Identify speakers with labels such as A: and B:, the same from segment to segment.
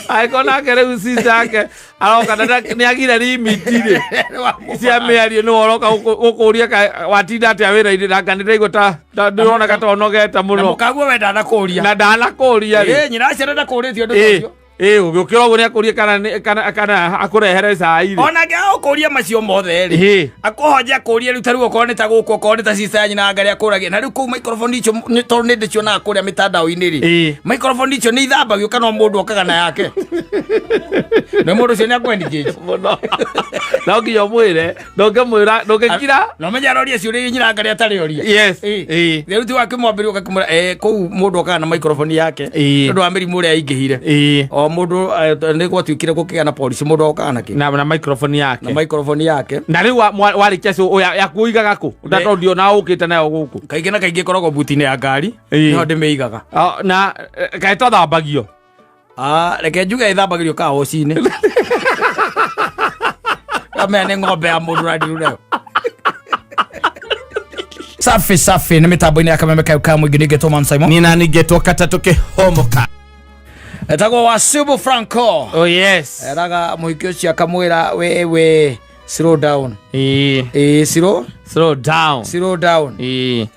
A: Angĩkorwo nake rĩu sister yake aroka na nĩ agire limit rĩ cia mĩario nĩwe ũroka gũkũria watinda atĩa wĩra-inĩ na nga nĩndaigua ta ndĩroneka ta ũnogete
B: Na
A: mũno
B: mũkaguo we ndanakũria.
A: Na ndanakũria rĩ.
B: Ĩ, nyina wa ciana ndakũrĩtie ũndũ ta ũcio.
A: Ĩ, ũgĩũkĩra ũguo nĩakũrie kana kana akũrehere cai rĩ.
B: Ona angĩagũkũria macio mothe rĩ, akũhonje akũrie rĩu ta rĩu okorwo nĩ ta gũkũ, okorwo nĩ ta sister ya nyina wa Ngarĩ akũragia na rĩu kũu microphone icio tondũ nĩ ndĩcionaga kũrĩa mĩtandao-inĩ rĩ, microphone icio nĩ ithambagio kana o mũndũ okaga na yake? Na mũndũ ũcio nĩ akwendigĩte
A: Mũno. No nginya ũmwĩre, ndũngĩmwĩra ndũngĩkira.
B: Na ũmenye aroria ciũria iria nyina wa Ngarĩ atarĩ oria. Rĩu ti wakĩmwambĩrĩria ũgakĩmwĩra kũu mũndũ okaga na microphone yake, nĩ ũndũ wa mĩrimũ ĩrĩa yaingĩhire. O mũndũ nĩ gwatuĩkire gũkĩgĩa na policy, mũndũ okaga na kĩ?
A: Na microphone yake.
B: Na microphone yake.
A: Na rĩu warĩkia yaku ũigaga kũ? Tondũ ndiona ũkĩte nayo gũkũ.
B: Kaingĩ na kaingĩ ĩkoragwo buti-inĩ ya ngari. Nĩho ndĩmĩigaga.
A: Na kaĩ twathambagio?
B: Ah, reke njuge ĩthambagĩrio kaoci-inĩ. Kamenya nĩ ng'ombe ya mũndũ ũrandiru nayo. Safi safi nĩ mĩtambo-inĩ ya Kameme kayo ka mũingĩ nĩngetwo Man Simon.
A: Nina ningetwo katatũ kĩhomoka.
B: Etagwo Wasubu Franco.
A: Oh yes.
B: Eraga mũhiki ũcio akamwĩra wewe slow down. Ĩĩ, slow
A: Slow down.
B: Slow down. Ĩĩ,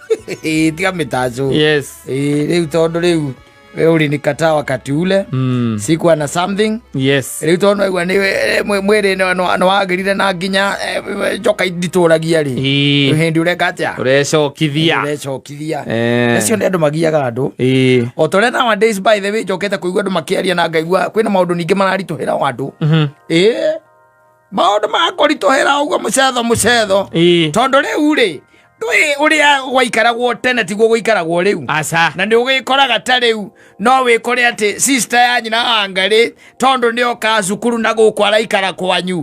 B: tiga mĩtanjũ. Ĩĩ, rĩu tondũ rĩu we ulinikataa wakati ule, sikuwa na something. Rĩu tondũ naigua nĩ mwĩrĩ nĩ wagĩrire na nginya njoka nditũragia rĩ, hĩndĩ ũreka atĩa?
A: Ũrecokithia.
B: Ũrecokithia. Acio nĩ andũ magiaga andũ o ta ũrĩa nowadays, by the way, njokete kũigua andũ makĩaria na ngaigua kwĩna maũndũ ningĩ mararitũhĩra o andũ. Ĩĩ, maũndũ makũritũhĩra ũguo mũcetho mũcetho, tondũ rĩu rĩ, ndũĩ ũrĩa gwaikaragwo tene tiguo gũikaragwo rĩu.
A: Aca.
B: Na nĩ ũgĩkoraga ta rĩu no wĩkore atĩ sister ya nyina wa Ngarĩ tondũ nĩ oka cukuru na gũkũ araikara kwanyu,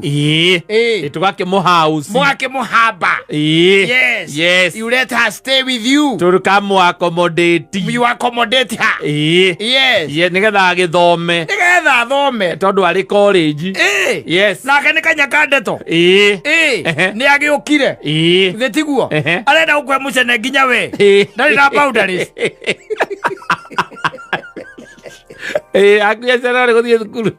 A: Tũgakĩmũhouse.
B: Mũgakĩmũhamba. Yes. You let her stay with you.
A: Tũkamũ accommodate.
B: You accommodate her. Yes.
A: Yes, nĩgetha agĩthome.
B: Nĩgetha athome.
A: Tondũ arĩ college.
B: Nake nĩ kanya ka ndeto. Nĩ agĩũkire. Thĩ tiguo? Arenda gũkũhe mũcene nginya we. Ndarĩ na boundaries.
A: Ĩĩ, akuia ciana nĩ gũthiĩ thukuru.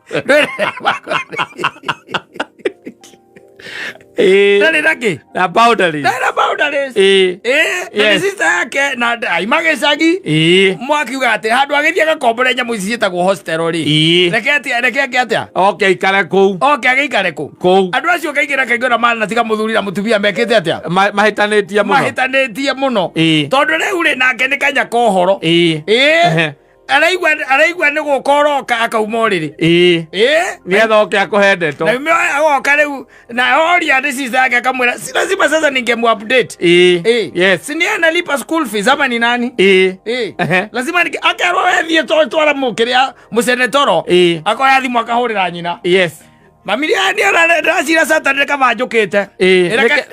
B: Ndarĩ na kĩ?
A: Na boundaries.
B: Ndarĩ na boundaries. Na nĩ sister yake na aima gĩcagi. Mwakiuga atĩ handũ agĩthiĩ agakombore nyamũ ici ciĩtagwo hostel rĩ, reke atĩa, reke ake atĩa?
A: Oke aikare kũu.
B: Oke agĩikare kũ?
A: Kũu.
B: Andũ acio kaingĩ na kaingĩ ona mana tiga mũthuri na mũtumia mekĩte atĩa?
A: Mahĩtanĩtie mũno.
B: Mahĩtanĩtie mũno. Tondũ rĩu rĩ, nake nĩ kanya kohoro. Araigua nĩ gũka ũroka akauma ũrĩrĩ.
A: Nĩgetha oke akũhe ndeto.
B: Na ume agoka rĩu na oria nĩ sister yake akamwĩra si lazima sasa ningemu update. Si ni analipa school fees ama ni nani? Lazima ninge akerwo we thiĩ twara mũkĩrĩa mũcene toro. Akoya thimũ akahũrĩra nyina. Mami nĩ ndĩracira Saturday kaba njũkĩte.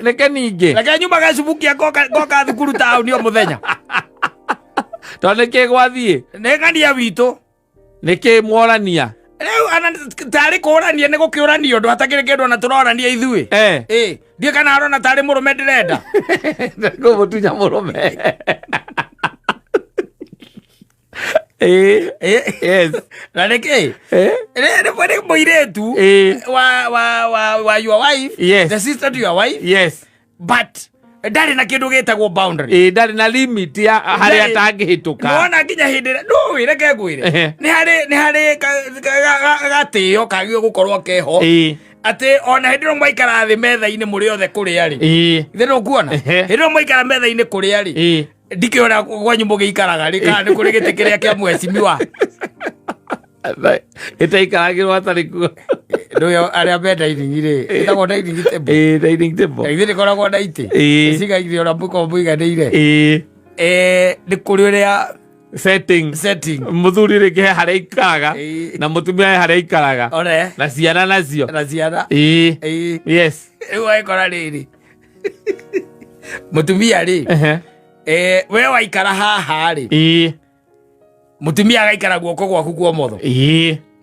A: Reke ningĩ.
B: Reke nyuma gacubukia ngoka thukuru taũni o mũthenya.
A: Tondũ nĩkĩ gwathiĩ?
B: Nĩ ng'ania witũ.
A: Nĩkĩ mworania?
B: Rĩu ana tarĩ kũrania nĩ gũkĩũrania ũndũ hatakĩrĩ kĩndũ ona tũrorania ithuĩ. Ndiĩ kana arona tarĩ mũrũme ndĩrenda.
A: Kũmũtunya mũrũme.
B: Na nĩkĩ? Nĩ mũirĩtu wa your wife, the sister to your wife, but ndarĩ na kĩndũ gĩtagwo boundary.
A: Ĩĩ, ndarĩ na limit ya harĩa atangĩhĩtũka.
B: Nĩwona nginya hĩndĩ ĩrĩa ndũĩ, reke ngwĩre, nĩ harĩ gatĩo kagĩrĩirwo gũkorwo keho, atĩ ona hĩndĩ ĩrĩa mwaikara thĩ metha-inĩ mũrĩ othe kũrĩa rĩ, ithe nĩũkuona, hĩndĩ ĩrĩa mwaikara metha-inĩ kũrĩa rĩ, ndikĩũĩ ũrĩa kwanyu mũgĩikaraga rĩ, kana nĩ kũrĩ gĩtĩ kĩrĩa kĩa mheshimiwa
A: Ĩtaikaragĩrwo hatarĩ kuo.
B: Ndũĩ arĩa me dining rĩ, ĩtagwo dining table.
A: Ĩĩ, dining table.
B: Na ithuĩ ndĩkoragwo na itĩ cigaithio ũrĩa mũkoragwo mũiganĩire. Nĩ kũrĩ ũrĩa
A: Setting.
B: Setting.
A: Mũthuri rĩngĩ he harĩa aikaraga na mũtumia he harĩa aikaraga.
B: Ore.
A: Na ciana nacio.
B: Na ciana. Rĩu wagĩkora rĩrĩ, mũtumia rĩ, we waikara haha rĩ, mũtumia agaikara guoko gwaku kwa ũmotho.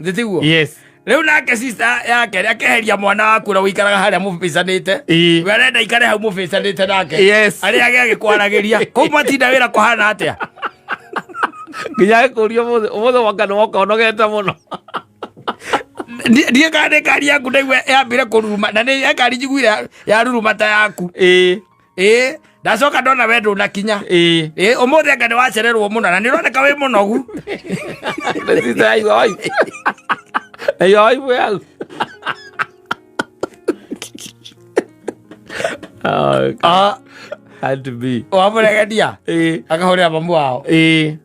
B: Thĩ tiguo?
A: Yes.
B: Rĩu nake sister yake rĩ, akeheria mwana waku ũrĩa ũikaraga harĩa mũbicanĩte. We arenda ikare hau mũbicanĩte nake. Arĩa age agĩkwaragĩria kũu matinda wĩra kũhana atĩa.
A: Nginya agĩkũria ũmũthĩ ũmũthĩ wanga nĩ woka ũnogete mũno.
B: Ndiä kana nä ngari yaku ndaigua yambire kå na nä ngari njiguire yaruruma ta yaku.
A: Ĩĩ.
B: Ä ndacoka ndona we ndånakinya.
A: Ĩĩ.
B: Ä å må thä anga nä wacererwo må no na nä å roneka wä må nogu.
A: Na sister yaigua waifu. Yaigua waifu yaku. Oh, had to be.
B: Wamå regenia.
A: Ĩĩ.
B: Akahå rä ra mamu wao.
A: Ĩĩ.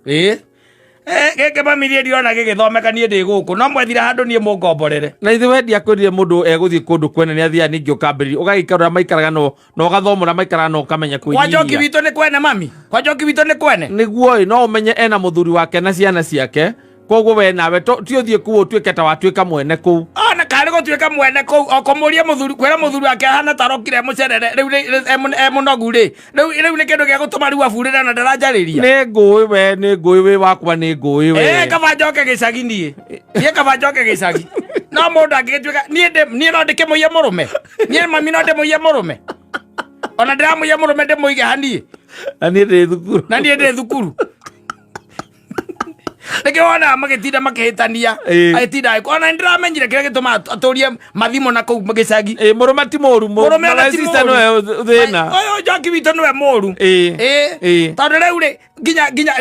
B: Ä gä kä mami niä ndirona gä gä thomeka niä ndä gå kå no mwethire handå niä må ngomborere.
A: Na ithe wendia kwĩrire mũndũ egũthiĩ kũndũ kwene nĩ athiaga ningĩ ũkambĩrĩria ũgagĩikara ũrĩa maikaraga no na ũgathoma ũrĩa maikaraga na ũkamenya
B: Kwa njoki
A: kwĩnyihia.
B: witå nä kwene mami, kwa njoki witå nä kwene.
A: Nĩguo ĩ, no ũmenye ena mũthuri wake na ciana ciake, koguo we nawe ti ũthiĩ kũu ũtuĩke ta watuĩka mwene kũu.
B: Ona karä gå tuä ka mwene kå u okå må rie må thuri kwä ra må thuri wake ahana tarokire må cerere rä u e må nogu rä rä u nä kä ndå gä a gå tå ma rä u aburä re na ndaranjarä ria.
A: Nĩ ngũĩ we, nĩ ngũĩ wĩ wakwa, nĩ ngũĩ we.
B: Ä kaba njoke gä cagi niä niä kaba njoke gä cagi no må ndå angä gä tuä ka niä no ndä kä må iye må rå me niä mami no ndä må iye må rå me ona ndä ramå iye må rå me ndä må ige haniä.
A: Na niĩ ndĩ thukuru.
B: Na niä ndä thukuru nä wonaga magä tinda makä hä tania.
A: Ĩĩ.
B: Agä tinda ona nä ndä ramenyire kä rä a gä tå maga atå rie mathimo na kå u gä cagi.
A: Ĩ, mũrũme ti mũru.
B: Mũrũme ona ti
A: sister
B: mũru.
A: nĩwe thĩna.
B: Ũyũ njoki witũ nĩwe mũru.
A: Ĩĩ.
B: Ĩĩ.
A: Ĩĩ.
B: Tondũ rĩu rĩ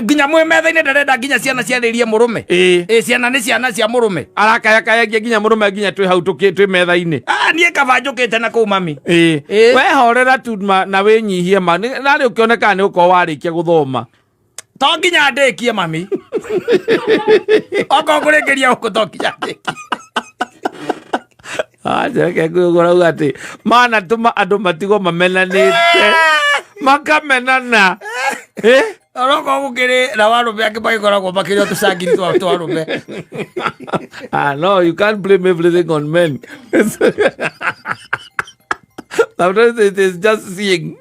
B: nginya mwĩ metha-inĩ ndarenda nginya ciana ciarĩrie mũrũme.
A: Ĩĩ.
B: Ĩĩ, ciana nĩ ciana cia mũrũme.
A: Arakayakayagia nginya mũrũme nginya twĩ hau twĩ metha-inĩ.
B: Ah, niĩ kaba njũkĩte na kũu mami.
A: Ĩĩ.
B: Ĩĩ.
A: Wehorera tu na wĩnyihie ma narĩ ũkĩonekaga nĩ ũkorwo warĩkia gũthoma.
B: To nginya ndĩkie mami, okorwo ngũrĩkĩria gũkũ to nginya ndĩkie.
A: Reke ngũrauga atĩ manatũma andũ matigwo mamenanĩte makamenana. Eh?
B: Onokorwo gũkĩrĩ na warũme angĩ magĩkoragwo makĩrĩ o tũcangiri twa arũme.
A: Ah, no, you can't blame everything on men. Sometimes it is just seeing.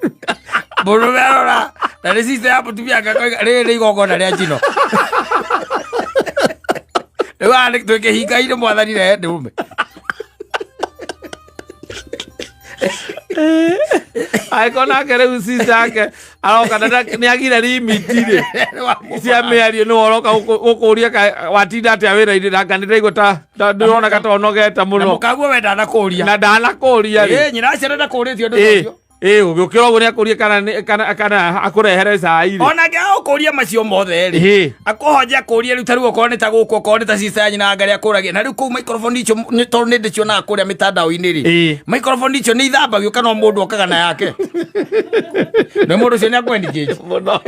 B: Mũrũme arora na nĩ sister ya mũtumia ake akoiga rĩrĩ nĩ igongona rĩa njino rĩu haha twĩ kĩhinga-inĩ mwathani rehe ndũrũme.
A: Angĩkorwo nake rĩu sister yake aroka na nĩ agire limit rĩ cia mĩario nĩwe ũroka gũkũria watinda atĩa wĩra-inĩ na nga nĩndaigua ta ndĩroneka ta ũnogete
B: Na
A: mũno.
B: mũkaguo we ndanakũria.
A: Na ndanakũria rĩ.
B: Ĩ, nyina acio ndakũrĩtie ũndũ
A: Ĩ,
B: ũcio.
A: Ĩ, ũgĩũkĩra ũguo nĩakũrie kana akũrehere cai rĩ.
B: Ona angĩaga gũkũria macio mothe rĩ,
A: Ĩ.
B: akũhonje akũrie rĩu ta rĩu okorwo nĩ ta gũkũ okorwo nĩ ta sister ya nyina ngarĩa akũragia na rĩu kũu microphone icio tondũ nĩ ndĩcionaga kũrĩa mĩtandao-inĩ rĩ,
A: Ĩ.
B: microphone icio nĩ ithambagio kana o mũndũ okaga na yake nĩ mũndũ ũcio nĩ akwendikĩnji.
A: Mũno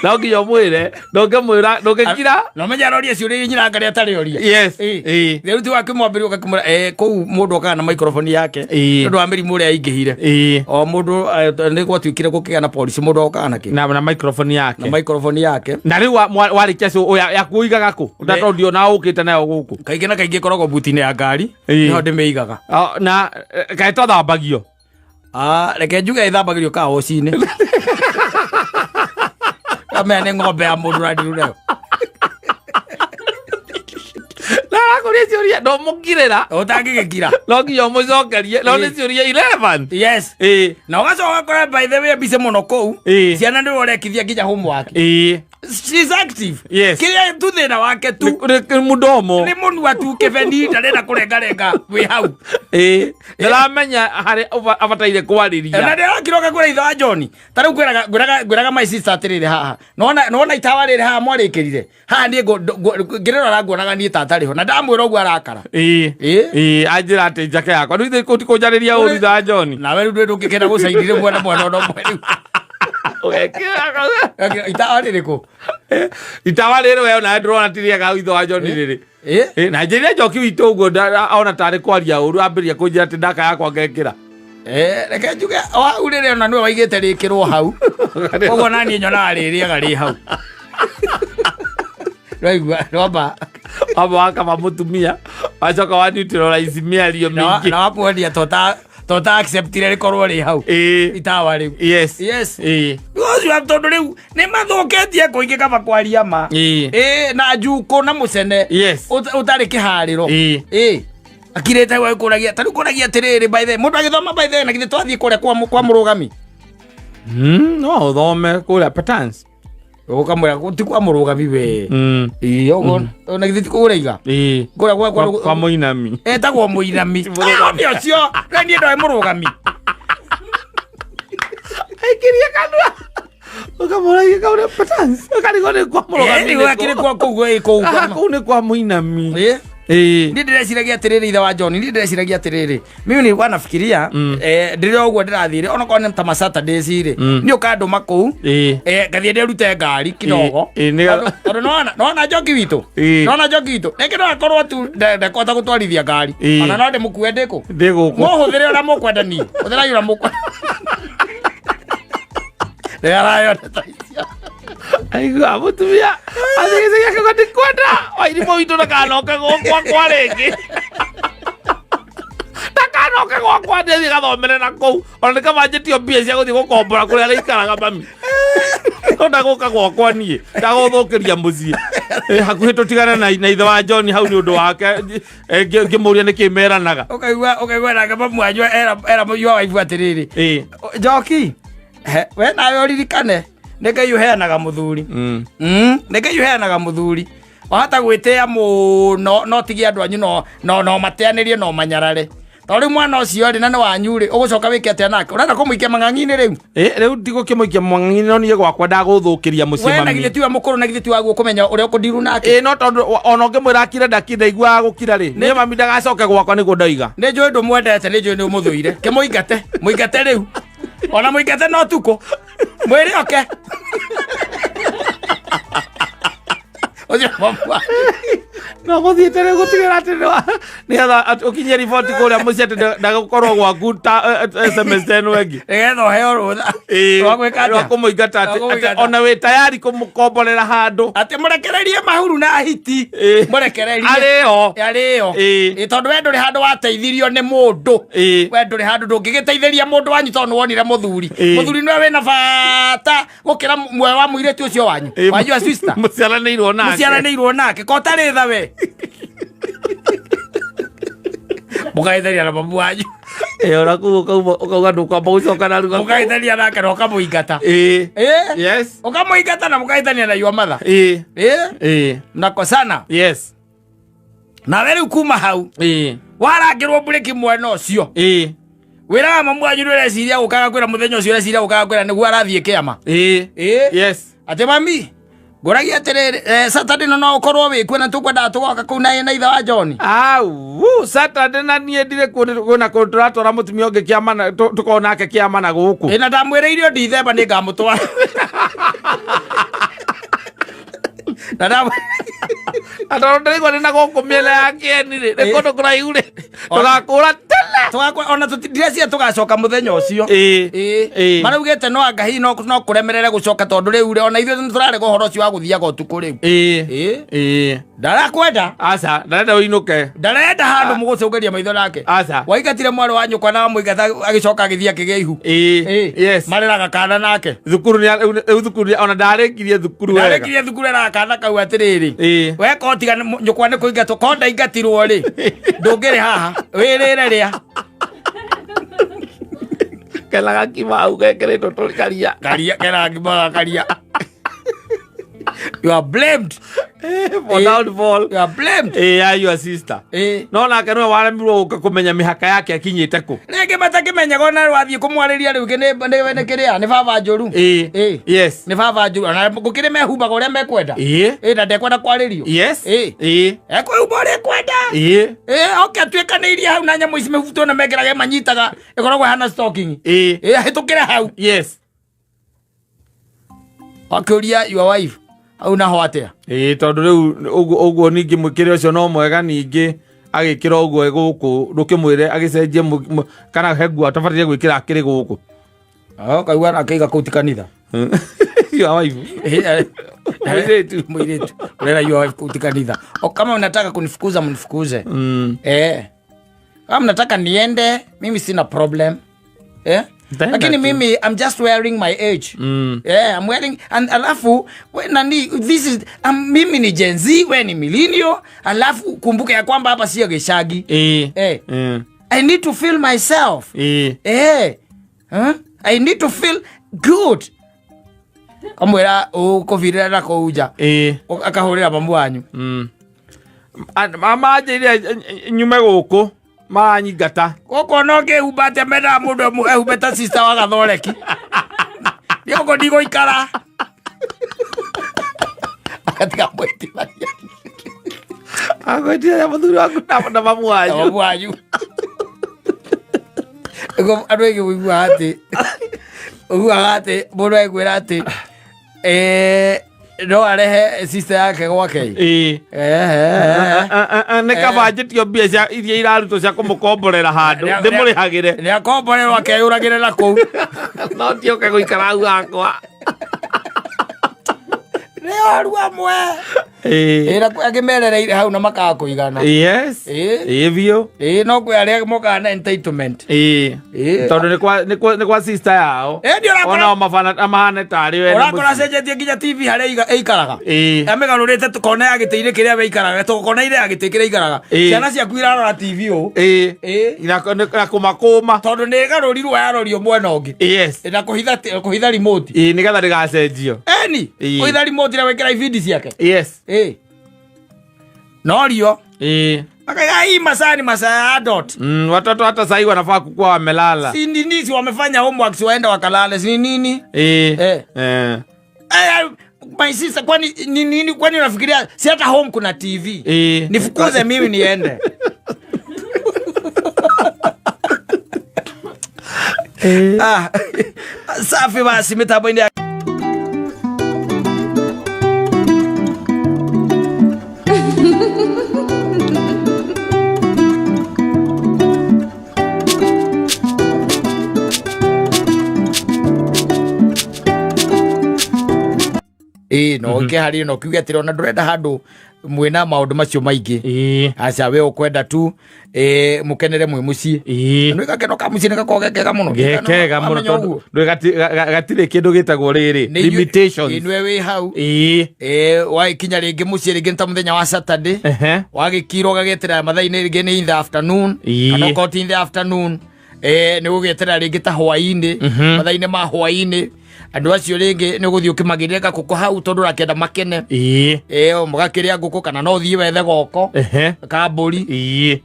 A: no nginya ũmwĩre ndũngĩmwĩra ndũngĩkira.
B: Na ũmenye aroria ciũria iria nyina ngarĩa atarĩ oria.
A: Yes.
B: Ĩ.
A: Ĩ.
B: Rĩu ti wakĩmwambĩrĩria ũgakĩmwĩra kũu mũndũ okaga na microphone yake.
A: Ĩ.
B: Tondũ wa mĩrimũ ũrĩa aingĩhire.
A: Ĩ.
B: O mũndũ nĩ gwatuĩkire gũkĩgĩa na policy mũndũ okaga na kĩ
A: Na microphone yake.
B: Na microphone yake.
A: Na rĩu warĩkia yaku ũigaga kũ tondũ ndiona ũkĩte nayo gũkũ?
B: Kaingĩ na kaingĩ ĩkoragwo buti-inĩ ya ngari.
A: Ĩ.
B: Nĩho ndĩmĩigaga.
A: Ah, na kaĩ twathambagio?
B: Ah, reke njuge ĩthambagĩrio kawoci-inĩ kamea nĩ ng'ombe ya mũndũ ũrandiru nayo.
A: Na arakũria ciũria ndũmũkirĩra.
B: Ũtangĩgĩkira.
A: No nginya ũmũcokerie no nĩ
B: Ĩ.
A: ciũria irelevant.
B: Yes.
A: Ĩ.
B: Na ũgacoka ũgakora by the way mbice mũno kũu.
A: Ĩ.
B: Ciana nĩwe ũrekithia nginya homework.
A: Ĩ.
B: She's active.
A: Yes.
B: Kĩrĩa tu thĩna wake tu
A: Nĩ mũdomo.
B: nĩ mũnua tu kĩbeni ndarenda kũrengarenga wĩ hau.
A: Ĩ, ndaramenya harĩa abataire
B: Na
A: kwarĩria.
B: ndĩrakiroka kwĩra ithe wa John ta rĩu ngwĩraga my sister atĩrĩrĩ haha nona itawa rĩrĩ haha mwarĩkĩrire haha niĩ ngĩrĩrora nguonaga niĩ tata rĩho na ndamwĩra ũguo arakara.
A: Ĩ.
B: Ĩ.
A: Ĩ, anjĩra atĩ njake yakwa rĩu ithe kũnjarĩria ũru ithe wa John.
B: Nawe rĩu ndũĩ ndũngĩkenda gũcainire mwena mwena ona ũmwe rĩu.
A: Ũgekĩra
B: Itawa rĩrĩkũ?
A: Itawa rĩrĩ we ona ndĩrona ti rĩega ithe wa John rĩrĩ.
B: Ĩ?
A: Ĩ, na njĩrire njoki witũ ũguo ona tarĩ kwaria ũru ambĩrĩria kũnjĩra atĩ ndaka yakwa ngekĩra.
B: Reke njuge o hau rĩrĩ ona nĩwe waigĩte rĩkĩrwo hau koguo naniĩ nyonaga rĩrĩaga rĩ hau raigua rwamba.
A: Wamba wakama mũtumia wacoka wa neutralize mĩario mĩingĩ.
B: Na wamuonia tota acceptire rĩkorwo rĩ hau.
A: Ĩ.
B: Itawa rĩu.
A: Yes.
B: Yes.
A: Ĩ.
B: Ũcio tondũ rĩu nĩ mathũkĩtie kũingĩ kaba kwaria ma.
A: Ĩ.
B: Ĩ, na njukũ na mũcene.
A: Yes.
B: Ũtarĩ kĩharĩro.
A: Ĩ.
B: Ĩ, akirĩte we kũragia ta rĩu kũragia atĩrĩrĩ by the way, mũndũ agĩthoma by the way na githĩ twathiĩ kũrĩa kwa mũrũgami.
A: No ũthome kũrĩa patterns.
B: Ũkamwĩra ti kwa mũrũgami we. Ĩĩ, ũguo na githĩ ti kũu ũraiga?
A: Ĩĩ.
B: Kũrĩa gwa
A: Kwa kwa mũinami.
B: Etagwo mũinami. Ah, nĩ ũcio rĩu niĩ ndoĩ mũrũgami.
A: Aikirie kanua. Ũkamũragia kaũrĩa patans. Ũkarigwo nĩ kwa mũrũgami.
B: Ĩĩ, gũgakĩrĩ kwa kũu ĩ kũu.
A: Ah, kũu nĩ kwa mũinami.
B: Ĩĩ.
A: Ĩĩ.
B: Niĩ ndĩreciragia atĩrĩrĩ, ithe wa John, niĩ ndĩreciragia atĩrĩrĩ, mimi nilikuwa nafikiria ndĩrĩ o ũguo ndĩrathiĩ onokorwo nĩ ta ma Saturdays rĩ, nĩ ũkandũma kũu
A: Ĩĩ.
B: Ngathiĩ ndĩrute ngari kidogo.
A: Ĩĩ, nĩgetha-
B: Tondũ nona njoki witũ,
A: Ĩĩ.
B: nona njoki witũ rĩngĩ no akorwo tu ndekũhota gũtwarithia ngari,
A: Ĩĩ.
B: ona no ndĩmũkue ndĩkũ
A: Ndĩ gũkũ.
B: Mũhũthĩre ũrĩa mũkwenda, niĩ hũthĩrai ũrĩa mũkwenda. Rĩarayona ta icio.
A: Aigua mũtumia athigĩcagia akauga ndikwenda wairimũ witũ ndakanoke gwakwa rĩngĩ, ndakanoke gwakwa, ndĩthiĩ gathomere na kũu, ona nĩ kaba njĩtio mbia cia gũthiĩ gũkombora kũrĩa arĩikaraga mami, no ndagũka gwakwa niĩ ndagũthũkĩria mũciĩ. Hakuhĩ tũtigane na ithe wa John hau nĩ ũndũ wake. Ngĩmũria nĩkĩ meranaga.
B: Ũkaigua nake mamu wanyu era your wife atĩrĩrĩ, "Njoki, we nawe ũririkane nĩ Ngai ũheanaga mũthuri. Nĩ Ngai ũheanaga mũthuri. Wahota gwĩtĩa mũno no tigie andũ anyu no mateanĩrie no manyarare. Tondũ rĩu mwana ũcio rĩ, na nĩ wanyu rĩ, ũgũcoka wĩke atĩa nake? Ũrenda kũmũikia mang'ang'i-inĩ rĩu?"
A: Rĩu ndigũkĩmũikia mwang'ang'i, no niĩ gwakwa ndagũthũkĩria mũciĩ
B: We na
A: mami.
B: Githĩ tiwe mũkũrũ, na githĩ ti waguo kũmenya ũrĩa ũkũndiru nake?
A: Ĩ, no tondũ ona ũngĩmwĩra akire ndakire, ndaiguaga gũkira rĩ, niĩ mami ndagacoke gwakwa nĩguo ndoiga.
B: Nĩ njũĩ ndũmwendete, nĩ njũĩ nĩ ũmũthũire. Kĩmũingate, mũingate rĩu. Ona mũingate no tukũ. Mwĩre oke. Ũcio mamu wanyu.
A: No gũthiĩte rĩu gũtigĩra atĩ nĩgetha atĩ ũkinyie riboti kũrĩa mũciĩ atĩ ndagũkorwo gwaku ta semester ĩno ĩngĩ.
B: Nĩgetha ũheo rũtha rwa gwĩka
A: Rwa
B: atĩa?
A: kũmũingata
B: Rwa
A: atĩ
B: kũmũingata.
A: ona wĩ tayari kũmũkomborera handũ.
B: Atĩ mũrekererie mahuru na hiti. Mũrekererie.
A: Arĩo.
B: Arĩo.
A: Ĩĩ.
B: Ĩ, tondũ we ndũrĩ handũ wateithirio nĩ mũndũ.
A: Ĩĩ.
B: We ndũrĩ handũ ndũngĩgĩteithĩria mũndũ wanyu tondũ nĩwonire mũthuri.
A: Ĩĩ.
B: Mũthuri nĩwe wĩna bata gũkĩra muoyo wa mũirĩtu ũcio wanyu, wa your sister.
A: Mũciaranĩirwo nake.
B: Mũciaranĩirwo nake ko ũtarĩ tha we mũkageithania na mamu wanyu.
A: Ĩ, ona kũu ũkauga ndũkwamba gũcoka narua.
B: Mũkageithania nake na ũkamũingata.
A: Ĩĩ.
B: Ĩ.
A: Yes.
B: Ũkamũingata na mũkageithania na your mother.
A: Ĩĩ.
B: Ĩ.
A: Ĩĩ.
B: Mnakosana. Nawe rĩu kuma hau warangĩrwo mburĩki mwena ũcio, wĩraga mamu wanyu nĩ ũreciria gũkaga kwĩra mũthenya ũcio, ũreciria gũkaga kwĩra nĩguo arathiĩ kĩama.
A: Ĩĩ.
B: Ĩ. Atĩ mami, ngũragia atĩrĩrĩ, Saturday no ũkorwo wĩkuo na tũkwendaga tũgoka kũu na ithe wa John.
A: Au, Saturday na niĩ ndirĩ kuo, kwĩna kũndũ tũratwara mũtumia ũngĩ kĩama na tũkorwo nake kĩama na gũkũ.
B: Ĩ, na ndamwĩrĩire Ndithemba nĩ ngamũtwara na
A: Na tondũ ndĩraigua ndĩ na gũkũ mĩena ya kĩeni rĩ, nĩ kũndũ kũraihu rĩ, tũgakũra tene.
B: Ona ndĩreciria tũgacoka mũthenya ũcio.
A: Ĩĩ.
B: Ĩĩ.
A: Ĩĩ.
B: Maraugĩte no anga hihi no kũremerere gũcoka, tondũ rĩu rĩ, ona ithuĩ nĩ tũrarega ũhoro ũcio wa gũthiaga ũtukũ rĩu.
A: Ĩĩ.
B: Ĩĩ.
A: Ĩĩ.
B: Ndarakwenda.
A: Aca, ndarenda ũinũke.
B: Ndarenda handũ mũgũcũngĩria maitho nake.
A: Aca.
B: Waingatire mwarĩ wa nyũkwa na wamũingata agĩcoka agĩthiĩ akĩgĩa ihu.
A: Ĩĩ.
B: Ĩĩ. Mareraga kana nake.
A: Thukuru nĩ rĩu thukuru ona ndarĩkirie thukuru wega.
B: Ndarĩkirie thukuru, eraga kana kau atĩrĩrĩ,
A: Ĩĩ.
B: we ko tiga nyũkwa nĩ kũingatwo, ko ndaingatirwo rĩ, ndũngĩrĩ haha wĩrĩre rĩa.
A: Kena gakima hau gekĩrĩtwo tũrĩ karia.
B: Karia kera ngimaga karia. You are blamed.
A: For downfall.
B: You are blamed.
A: Ĩĩ, ya your sister.
B: Ĩĩ.
A: No nake nĩwe waremirwo gũka kũmenya mĩhaka yake akinyĩte kũ.
B: Rĩngĩ matakĩmenyaga ona wathiĩ kũmwarĩria rĩu nĩ kĩrĩa nĩ baba njũru.
A: Ĩĩ.
B: Ĩĩ.
A: Yes.
B: Nĩ baba njũru, ona gũkĩrĩ mehumbaga ũrĩa mekwenda.
A: Ĩĩ.
B: Ĩĩ, na ndekwenda kwarĩrio.
A: Yes.
B: Ĩĩ.
A: Ĩĩ.
B: Ekwĩhumba ũrĩa ekwenda.
A: Ĩĩ.
B: Ĩĩ, oke atuĩkanĩirie hau na nyamũ ici mĩbuto na mekĩraga manyitaga ĩkoragwo ĩhana stocking.
A: Ĩĩ.
B: Ĩĩ, ahĩtũkĩre hau. Akĩũria your wife hau naho atĩa.
A: Ĩĩ, tondũ rĩu ũguo ningĩ mwĩkĩre ũcio no mwega, ningĩ agĩkĩra ũguo gũkũ ndũkĩmwĩre agĩcenjie kana he nguo atabataire gwĩkĩra akĩrĩ gũkũ.
B: Kaigua akĩiga kũu ti kanitha.
A: Your wife. Mũirĩtu.
B: Mũirĩtu ũrera your wife kũu ti kanitha. O kama unataka kunifukuza, mnifukuze. Kama mnataka niende, mimi sina problem.
A: Nitaenda
B: Lakini
A: tu.
B: mimi I'm just wearing my age. Yeah, I'm wearing and alafu we, nani, this is mimi ni Gen Z, we ni millennial, alafu kumbuka ya kwamba hapa sio gĩcagi.
A: Ĩĩ.
B: I need to feel myself.
A: Ĩĩ.
B: Huh? I need to feel good. Kamwĩra ũkũbirĩra na kũu nja.
A: Ĩĩ.
B: Akahũrĩra mamu wanyu.
A: Manjĩrire nyume gũkũ maranyingata.
B: Gũkũ ona ũngĩhumba atĩa mendaga mũndũ ehumbe ta sister wa gathoreki. Niĩ gũkũ ndigũikara. Agatiga mwĩtithania.
A: Agwĩtithania mũthuri waku na mamu wanyu.
B: Na mamu wanyu. Nĩguo andũ aingĩ mũiguaga atĩ ũiguaga atĩ mũndũ agĩkwĩra atĩ no arehe sister yake gwake.
A: Ĩĩ. Nĩ kaba njĩtio mbia cia iria irarutwo cia kũmũkomborera handũ ndĩmũrĩhagĩre.
B: Nĩ akomborerwo akeyũragĩre na kũu.
A: No tioke gũikara hau hakwa.
B: Nĩ oru amwe. Ĩĩ na kwĩ angĩ merereire hau na makaga kũigana.
A: Yes.
B: Ĩĩ.
A: Ĩĩ biũ.
B: Ĩĩ no kwĩ arĩa mokaga na entitlement.
A: Ĩĩ.
B: Ĩĩ.
A: Tondũ nĩ kwa sister yao.
B: Ĩĩ nĩ ũrakora
A: Onao mahane tarĩ we.
B: Ũrakora acenjetie nginya TV harĩa ĩikaraga.
A: Ĩĩ.
B: Amĩgarũrĩte kona ya gĩtĩ-inĩ kĩrĩa we ikaraga, to kona ĩrĩa ya gĩtĩ kĩrĩa ikaraga.
A: Ĩĩ.
B: Ciana ciaku irarora TV ũũ.
A: Ĩĩ.
B: Ĩĩ.
A: Na kũmakũma.
B: Tondũ nĩ ĩgarũrirwo yarorio mwena ũngĩ.
A: Yes.
B: Na kũhitha remote.
A: Ĩĩ nĩgetha ndĩgacenjio.
B: Eni.
A: Ĩĩ.
B: Kũhitha remote na wĩkĩra ibindi ciake.
A: Yes.
B: Ĩĩ. Norio.
A: Ĩĩ.
B: Akaiga hii masaa ni masaa ya adult.
A: Watoto hata sahii wanafaa kukuwa wamelala.
B: Si nini si wamefanya homework si waenda wakalale si nini?
A: Ĩĩ.
B: Eh.
A: Eh.
B: My sister kwani ni nini kwani unafikiria si hata home kuna TV?
A: Ĩĩ.
B: Nifukuze mimi niende. Ah, safi basi mitambo ine ĩĩ no ũke harĩ no kiuge atĩrĩ ona ndũrenda handũ mwĩna maũndũ macio maingĩ.
A: Ĩĩ.
B: Aca we ũkwenda tu mũkenere mwĩ mũciĩ.
A: Ĩĩ.
B: Nĩ gakeno ka mũciĩ nĩ gakoragwo ge kega mũno.
A: Gekega mũno
B: Wamenya
A: tondũ
B: ũguo.
A: gatirĩ kĩndũ gĩtagwo rĩrĩ
B: Nĩ
A: limitations.
B: Ĩĩ, nĩwe wĩ hau.
A: Ĩĩ.
B: Wagĩkinya rĩngĩ mũciĩ rĩngĩ nĩ ta mũthenya wa Saturday.
A: Ehe.
B: Wagĩkira ũgagĩeterera mathaa-inĩ rĩngĩ nĩ in the afternoon.
A: Ĩĩ.
B: Kana okorwo ti in the afternoon. Nĩ ũgũgĩeterera rĩngĩ ta hwaĩ-inĩ. Mathaa-inĩ ma hwaĩ-inĩ. Andũ acio rĩngĩ nĩ ũgũthiĩ ũkĩmagĩrĩre gakũkũ hau tondũ ũrakĩenda makene.
A: Ĩĩ.
B: Mũgakĩrĩa ngũkũ kana no ũthiĩ wethe goko.
A: Ehe.
B: Ka mbũri.
A: Ĩĩ.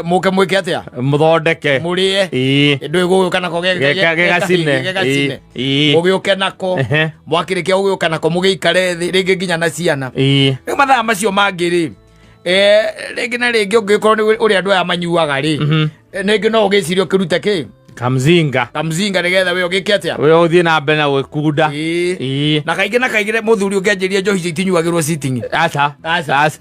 B: Mũke mwĩke atĩa?
A: Mũthondeke.
B: Mũrĩe.
A: Ĩĩ.
B: Ndũĩ gũgĩũka nako
A: Gegacine.
B: gegacine.
A: Ĩĩ.
B: Mũgĩũke nako.
A: Ehe.
B: Mwakĩrĩkia gũgĩũka nako mũgĩikare thĩ rĩngĩ nginya na ciana.
A: Ĩĩ.
B: Rĩu mathaa macio mangĩ rĩ, rĩngĩ na rĩngĩ ũngĩkorwo nĩ ũrĩa andũ aya manyuaga rĩ, rĩngĩ no ũgĩcirie ũkĩrute kĩ?
A: Kamzinga.
B: Kamzinga nĩgetha we ũgĩke atĩa?
A: We ũthiĩ na mbere na gwĩkunda.
B: Ĩĩ.
A: Ĩĩ.
B: Na kaingĩ na kaingĩ mũthuri ũngĩanjĩria njohi icio itinyuagĩrwo sitting.
A: Aca.
B: Aca.
A: Aca.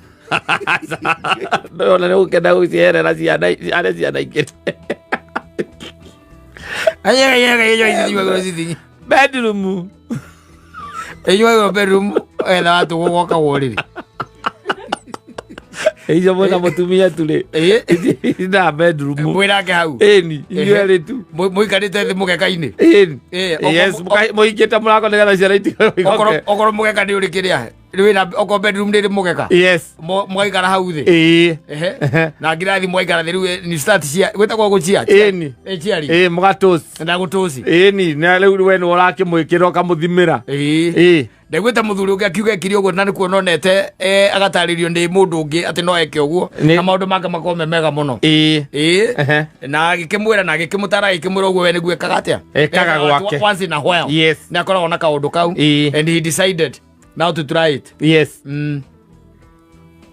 A: Ndona nĩ gũkena gũcierera ciana arĩa ciana ingĩ.
B: Njohi icio itinyuagĩrwo sitting.
A: Bedroom.
B: Inyuagĩrwo bedroom etha watu gũgoka ũrĩrĩ.
A: Icio mwĩna mũtumia tu rĩ.
B: Ĩĩ.
A: Na bedroom.
B: Mwĩnake hau.
A: Ĩni, inyuĩ erĩ tu.
B: Mũikarĩte thĩ mũgeka-inĩ.
A: Ĩni.
B: Ĩĩ,
A: Yes, mũingĩte mũrango nĩgetha ciana itigoke.
B: Okorwo mũgeka nĩ ũrĩ kĩrĩa. Wĩna okorwo bedroom nĩ ĩrĩ mũgeka.
A: Yes.
B: Mũgaikara hau thĩ.
A: Ĩĩ.
B: Ehe. Na ngirathi mũgaikara thĩ rĩu ni start cia gwĩtagwo gũchia.
A: Ĩni.
B: Chiari.
A: Ĩĩ, mũgatũci.
B: Na gũtũci.
A: Ĩni, na rĩu we nĩ ũrakĩmwĩkĩra ũkamũthimĩra.
B: Ĩĩ.
A: Ĩĩ.
B: Ndaiguĩte mũthuri ũngĩ akiuga ekire ũguo na nĩ kuona onete agatarĩrio nĩ mũndũ ũngĩ atĩ no eke ũguo
A: Nĩ-
B: na maũndũ make makorwo me mega mũno.
A: Ĩĩ.
B: Ĩĩ.
A: Ehe.
B: Na agĩkĩmwĩra na agĩkĩmũtara agĩkĩmwĩra ũguo we nĩguo ekaga atĩa?
A: Ekaga gwake.
B: Once in a while.
A: Yes.
B: Nĩ akoragwo na kaũndũ kau.
A: Ĩĩ.
B: And he decided now to try it.
A: Yes.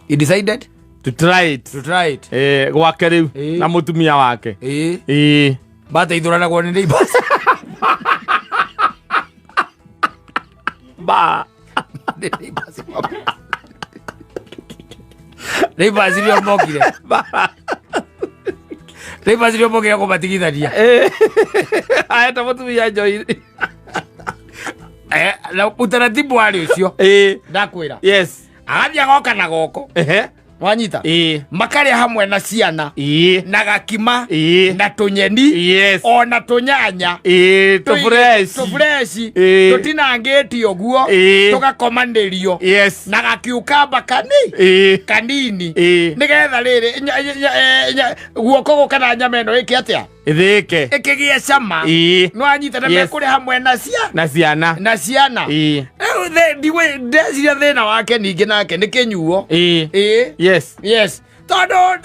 B: He decided
A: To try it.
B: to try it.
A: Gwake rĩu
B: Ĩĩ.
A: na mũtumia wake.
B: Ĩĩ.
A: Ĩĩ.
B: Bateithũranagwo nĩ neighbors.
A: Ba.
B: Neighbors iria mokire. Neighbors iria mokire kũmatigithania.
A: Ĩĩ. Aeta mũtumia njohi.
B: Na utaratibu warĩ ũcio.
A: Ĩĩ.
B: Ndakwĩra.
A: Yes.
B: Agathiĩ agoka na goko.
A: Ehe.
B: Wanyita?
A: Ĩĩ.
B: Makarĩa hamwe na ciana.
A: Ĩĩ.
B: Na gakima.
A: Ĩĩ.
B: Na tũnyeni.
A: Yes.
B: Ona tũnyanya.
A: Ĩĩ, tũbreshi.
B: Tũbreshi.
A: Ĩĩ.
B: Tũtinangĩtio ũguo.
A: Ĩĩ.
B: Tũgakomanĩrio.
A: Yes.
B: Na gakiukamba kani.
A: Ĩĩ.
B: Kanini.
A: Ĩĩ.
B: Nĩgetha rĩrĩ guoko gũka na nyama ĩno ĩke atĩa?
A: Ĩthĩĩke.
B: Ĩkĩgĩe cama. No anyita na mekũrĩ hamwe na cia
A: na ciana.
B: Na ciana. Rĩu ndeciria thĩna wake ningĩ nake nĩ kĩnyuo.
A: Ĩĩ. Yes.
B: Yes, tondũ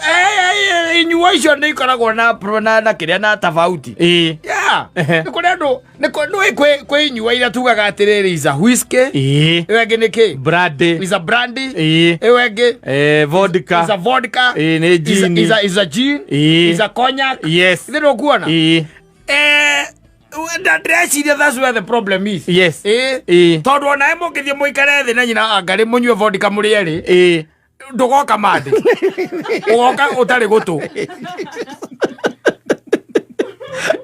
B: inyuo icio nĩ ikoragwo na na kĩrĩa na tofauti. Yeah. Nĩ kũrĩ andũ nĩ kwĩ kwĩ inyuo iria tugaga atĩrĩrĩ, is a whiskey. Ĩyo ĩngĩ nĩ kĩ?
A: Brandy.
B: Is a brandy. Ĩyo ĩngĩ?
A: Vodka.
B: Is a vodka.
A: Nĩ gin.
B: Is a gin. Is a cognac.
A: Yes.
B: Ithe ndũkuona? Ndĩreciria that's where the problem is. Tondũ onawe mũngĩthiĩ mũikare thĩ na nyina angarĩ mũnyue vodka mũrĩ erĩ, ndũgoka mandĩ, ũgoka ũtarĩ gũtũ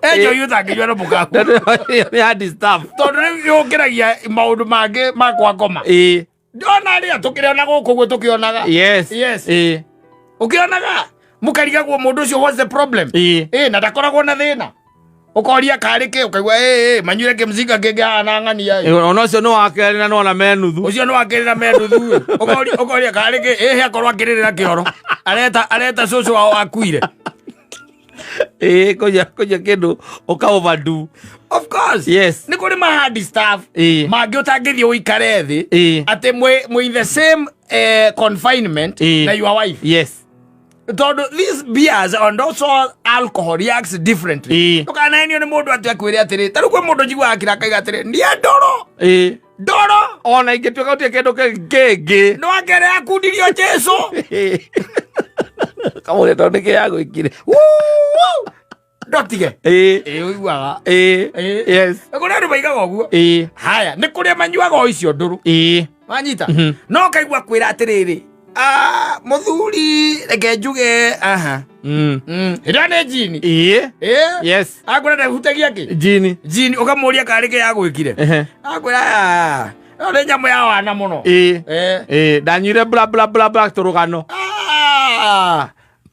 B: enjoy ũtangĩnyua na mũkaku.
A: Nĩ hard stuff.
B: Tondũ rĩu yũkĩragia maũndũ mangĩ ma kwa ngoma. Ona rĩrĩa tũkĩrĩona gũkũ ũguo tũkĩonaga. Yes. Ũkĩonaga mũkarigagwo mũndũ ũcio, what's the problem? Na ndakoragwo na thĩna, ũkoria karĩ kĩ, ũkaigua ĩ manyuire kĩmcinga kĩngĩ haha na ng'ania ĩ.
A: Ona ũcio nĩ wa kerĩ na nona me nuthu.
B: Ũcio nĩ wakĩrĩra me nuthu ĩ. Ũkoria karĩ kĩ, ĩhĩ akorwo akĩrĩrĩra kĩoro, areta cũcũ wao akuire.
A: Ĩĩ, kũnyua kĩndũ ũka overdo.
B: Of course. Nĩ kũrĩ ma hard stuff mangĩ ũtangĩthiĩ ũikare thĩ atĩ mwĩ in the same confinement na your wife. Tondũ these beers and also alcohol reacts differently. Ndũkanahenio nĩ mũndũ atĩ akwĩre atĩrĩ, ta rĩu kwĩ mũndũ njiguaga akĩra akaiga atĩrĩ, niĩ ndoro ndoro.
A: Ona ingĩtuĩka gũtirĩ kĩndũ kĩngĩ.
B: Nĩ wakere akundirio Jesu.
A: Kamũrĩa tondũ nĩkĩ yagwĩkire.
B: Ndotige. Ĩ ũiguaga.
A: Yes.
B: Nĩ kũrĩ andũ maigaga ũguo. Haya, nĩ kũrĩa manyuaga o icio ndũrũ. Wanyita? No kaigua kwĩra atĩrĩrĩ, "Ah, mũthuri, reke njuge aha." Ĩrĩa nĩ njini.
A: Yes.
B: Akwĩra ndahutagia kĩ?
A: Jini.
B: Njini, ũkamũria karĩ kĩ yagwĩkire. Akwĩra, "Ah, ĩyo nĩ nyamũ ya wana mũno."
A: Ndanyuire bla bla bla bla tũrũgano.
B: Ah,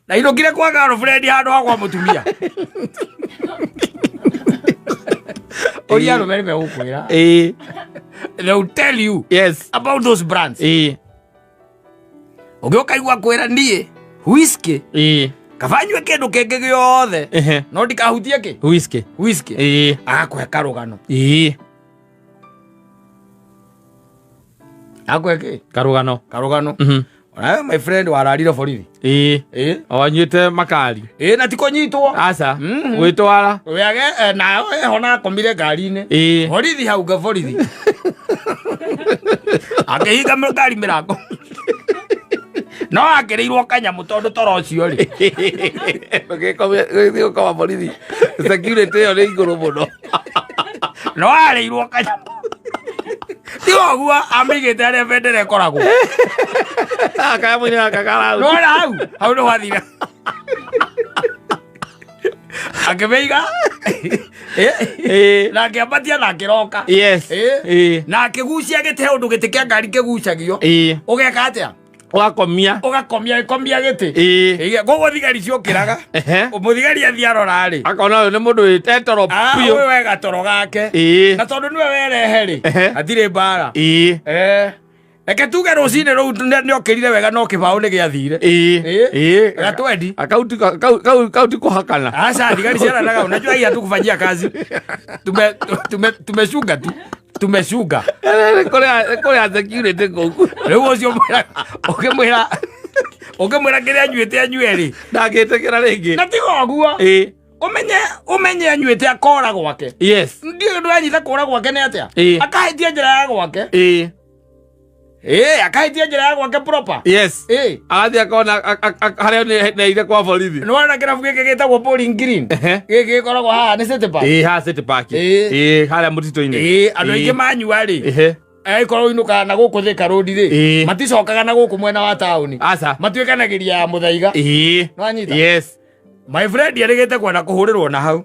B: ndainũkire kwa girlfriend handũ ha kwa mũtumia. Ũria arũme nĩ megũkwĩra. They will tell you about those brands. Ũngĩ ũkaigua kwĩra, niĩ whisky kaba nyue kĩndũ kĩngĩ gĩothe, no ndikahutie kĩ?
A: Whisky.
B: Whisky. Agakũhe karũgano. Agakũhe kĩ?
A: Karũgano.
B: Karũgano. Onawe my friend wararire borithi.
A: Wanyuĩte makari.
B: Ĩ, na ti kũnyitwo.
A: Aca. Gwĩtwara.
B: Wĩage nawe eho na akomire ngari-inĩ. Borithi hau nga borithi akĩhinga ngari mĩrango, no akĩrĩirwo kanyamũ tondũ toro ũcio rĩ.
A: Gĩthiĩ gũkoma borithi. Security ĩyo nĩ igũrũ mũno.
B: No arĩirwo kanyamũ, tiga ũguo amĩigĩte harĩa bendera ĩkoragwo.
A: Kanyamũ-inĩ gaka karau.
B: Nona hau hau nĩ gwathira akĩmĩiga na akĩambatia na akĩroka. Na akĩgucia gĩtĩ he ũndũ gĩtĩ kĩa ngari kĩgucagio. Ũgeka atĩa?
A: Ũgakomia.
B: Ũgakomia, gĩkomia gĩtĩ. Koguo thigari ciũkĩraga, mũthigari athiĩ arora rĩ,
A: Akona ũyũ nĩ mũndũ wĩte toro biũ.
B: Ũyũ wega toro gake. Na tondũ nĩwe werehe rĩ, hatirĩ mbara. Reke tuge rũcinĩ rũu nĩ okĩrire wega, no kĩbaũ nĩ gĩathire. Gatwendi.
A: Akauti kau ti kũhakana.
B: Asa thigari ciaranaga, unajua hii hatukufanyia kazi, tume tume tumeshunga tu, tumeshunga.
A: Kũrĩa security kũu.
B: Rĩu ũcio ũkĩmwĩra kĩrĩa anyuĩte anyue rĩ,
A: Ndangĩtĩkĩra rĩngĩ.
B: Na tiga ũguo, ũmenye anyuĩte akora gwake. Ndiũĩ ndũranyita kũra gwake nĩ atĩa. Akahĩtia njĩra ya gwake. Akahĩtia njĩra ya gwake proper.
A: Agathiĩ akona harĩa neire kwa borithi.
B: Nĩwona kĩrabu gĩkĩ gĩtagwo Bowling Green? Gĩkĩ gĩkoragwo haha nĩ City Park.
A: Ĩĩ, haha City Park. Ĩĩ, harĩa mũtitũ-inĩ.
B: Ĩĩ, andũ aingĩ manyua rĩ, agĩkorwo inũkaga na gũkũ Thika Road rĩ, maticokaga na gũkũ mwena wa taũni.
A: Aca.
B: Matuĩkanagĩria ya Mũthaiga. Nĩwanyita?
A: Yes.
B: My friend erĩgĩte kwenda kũhũrĩrwo na hau.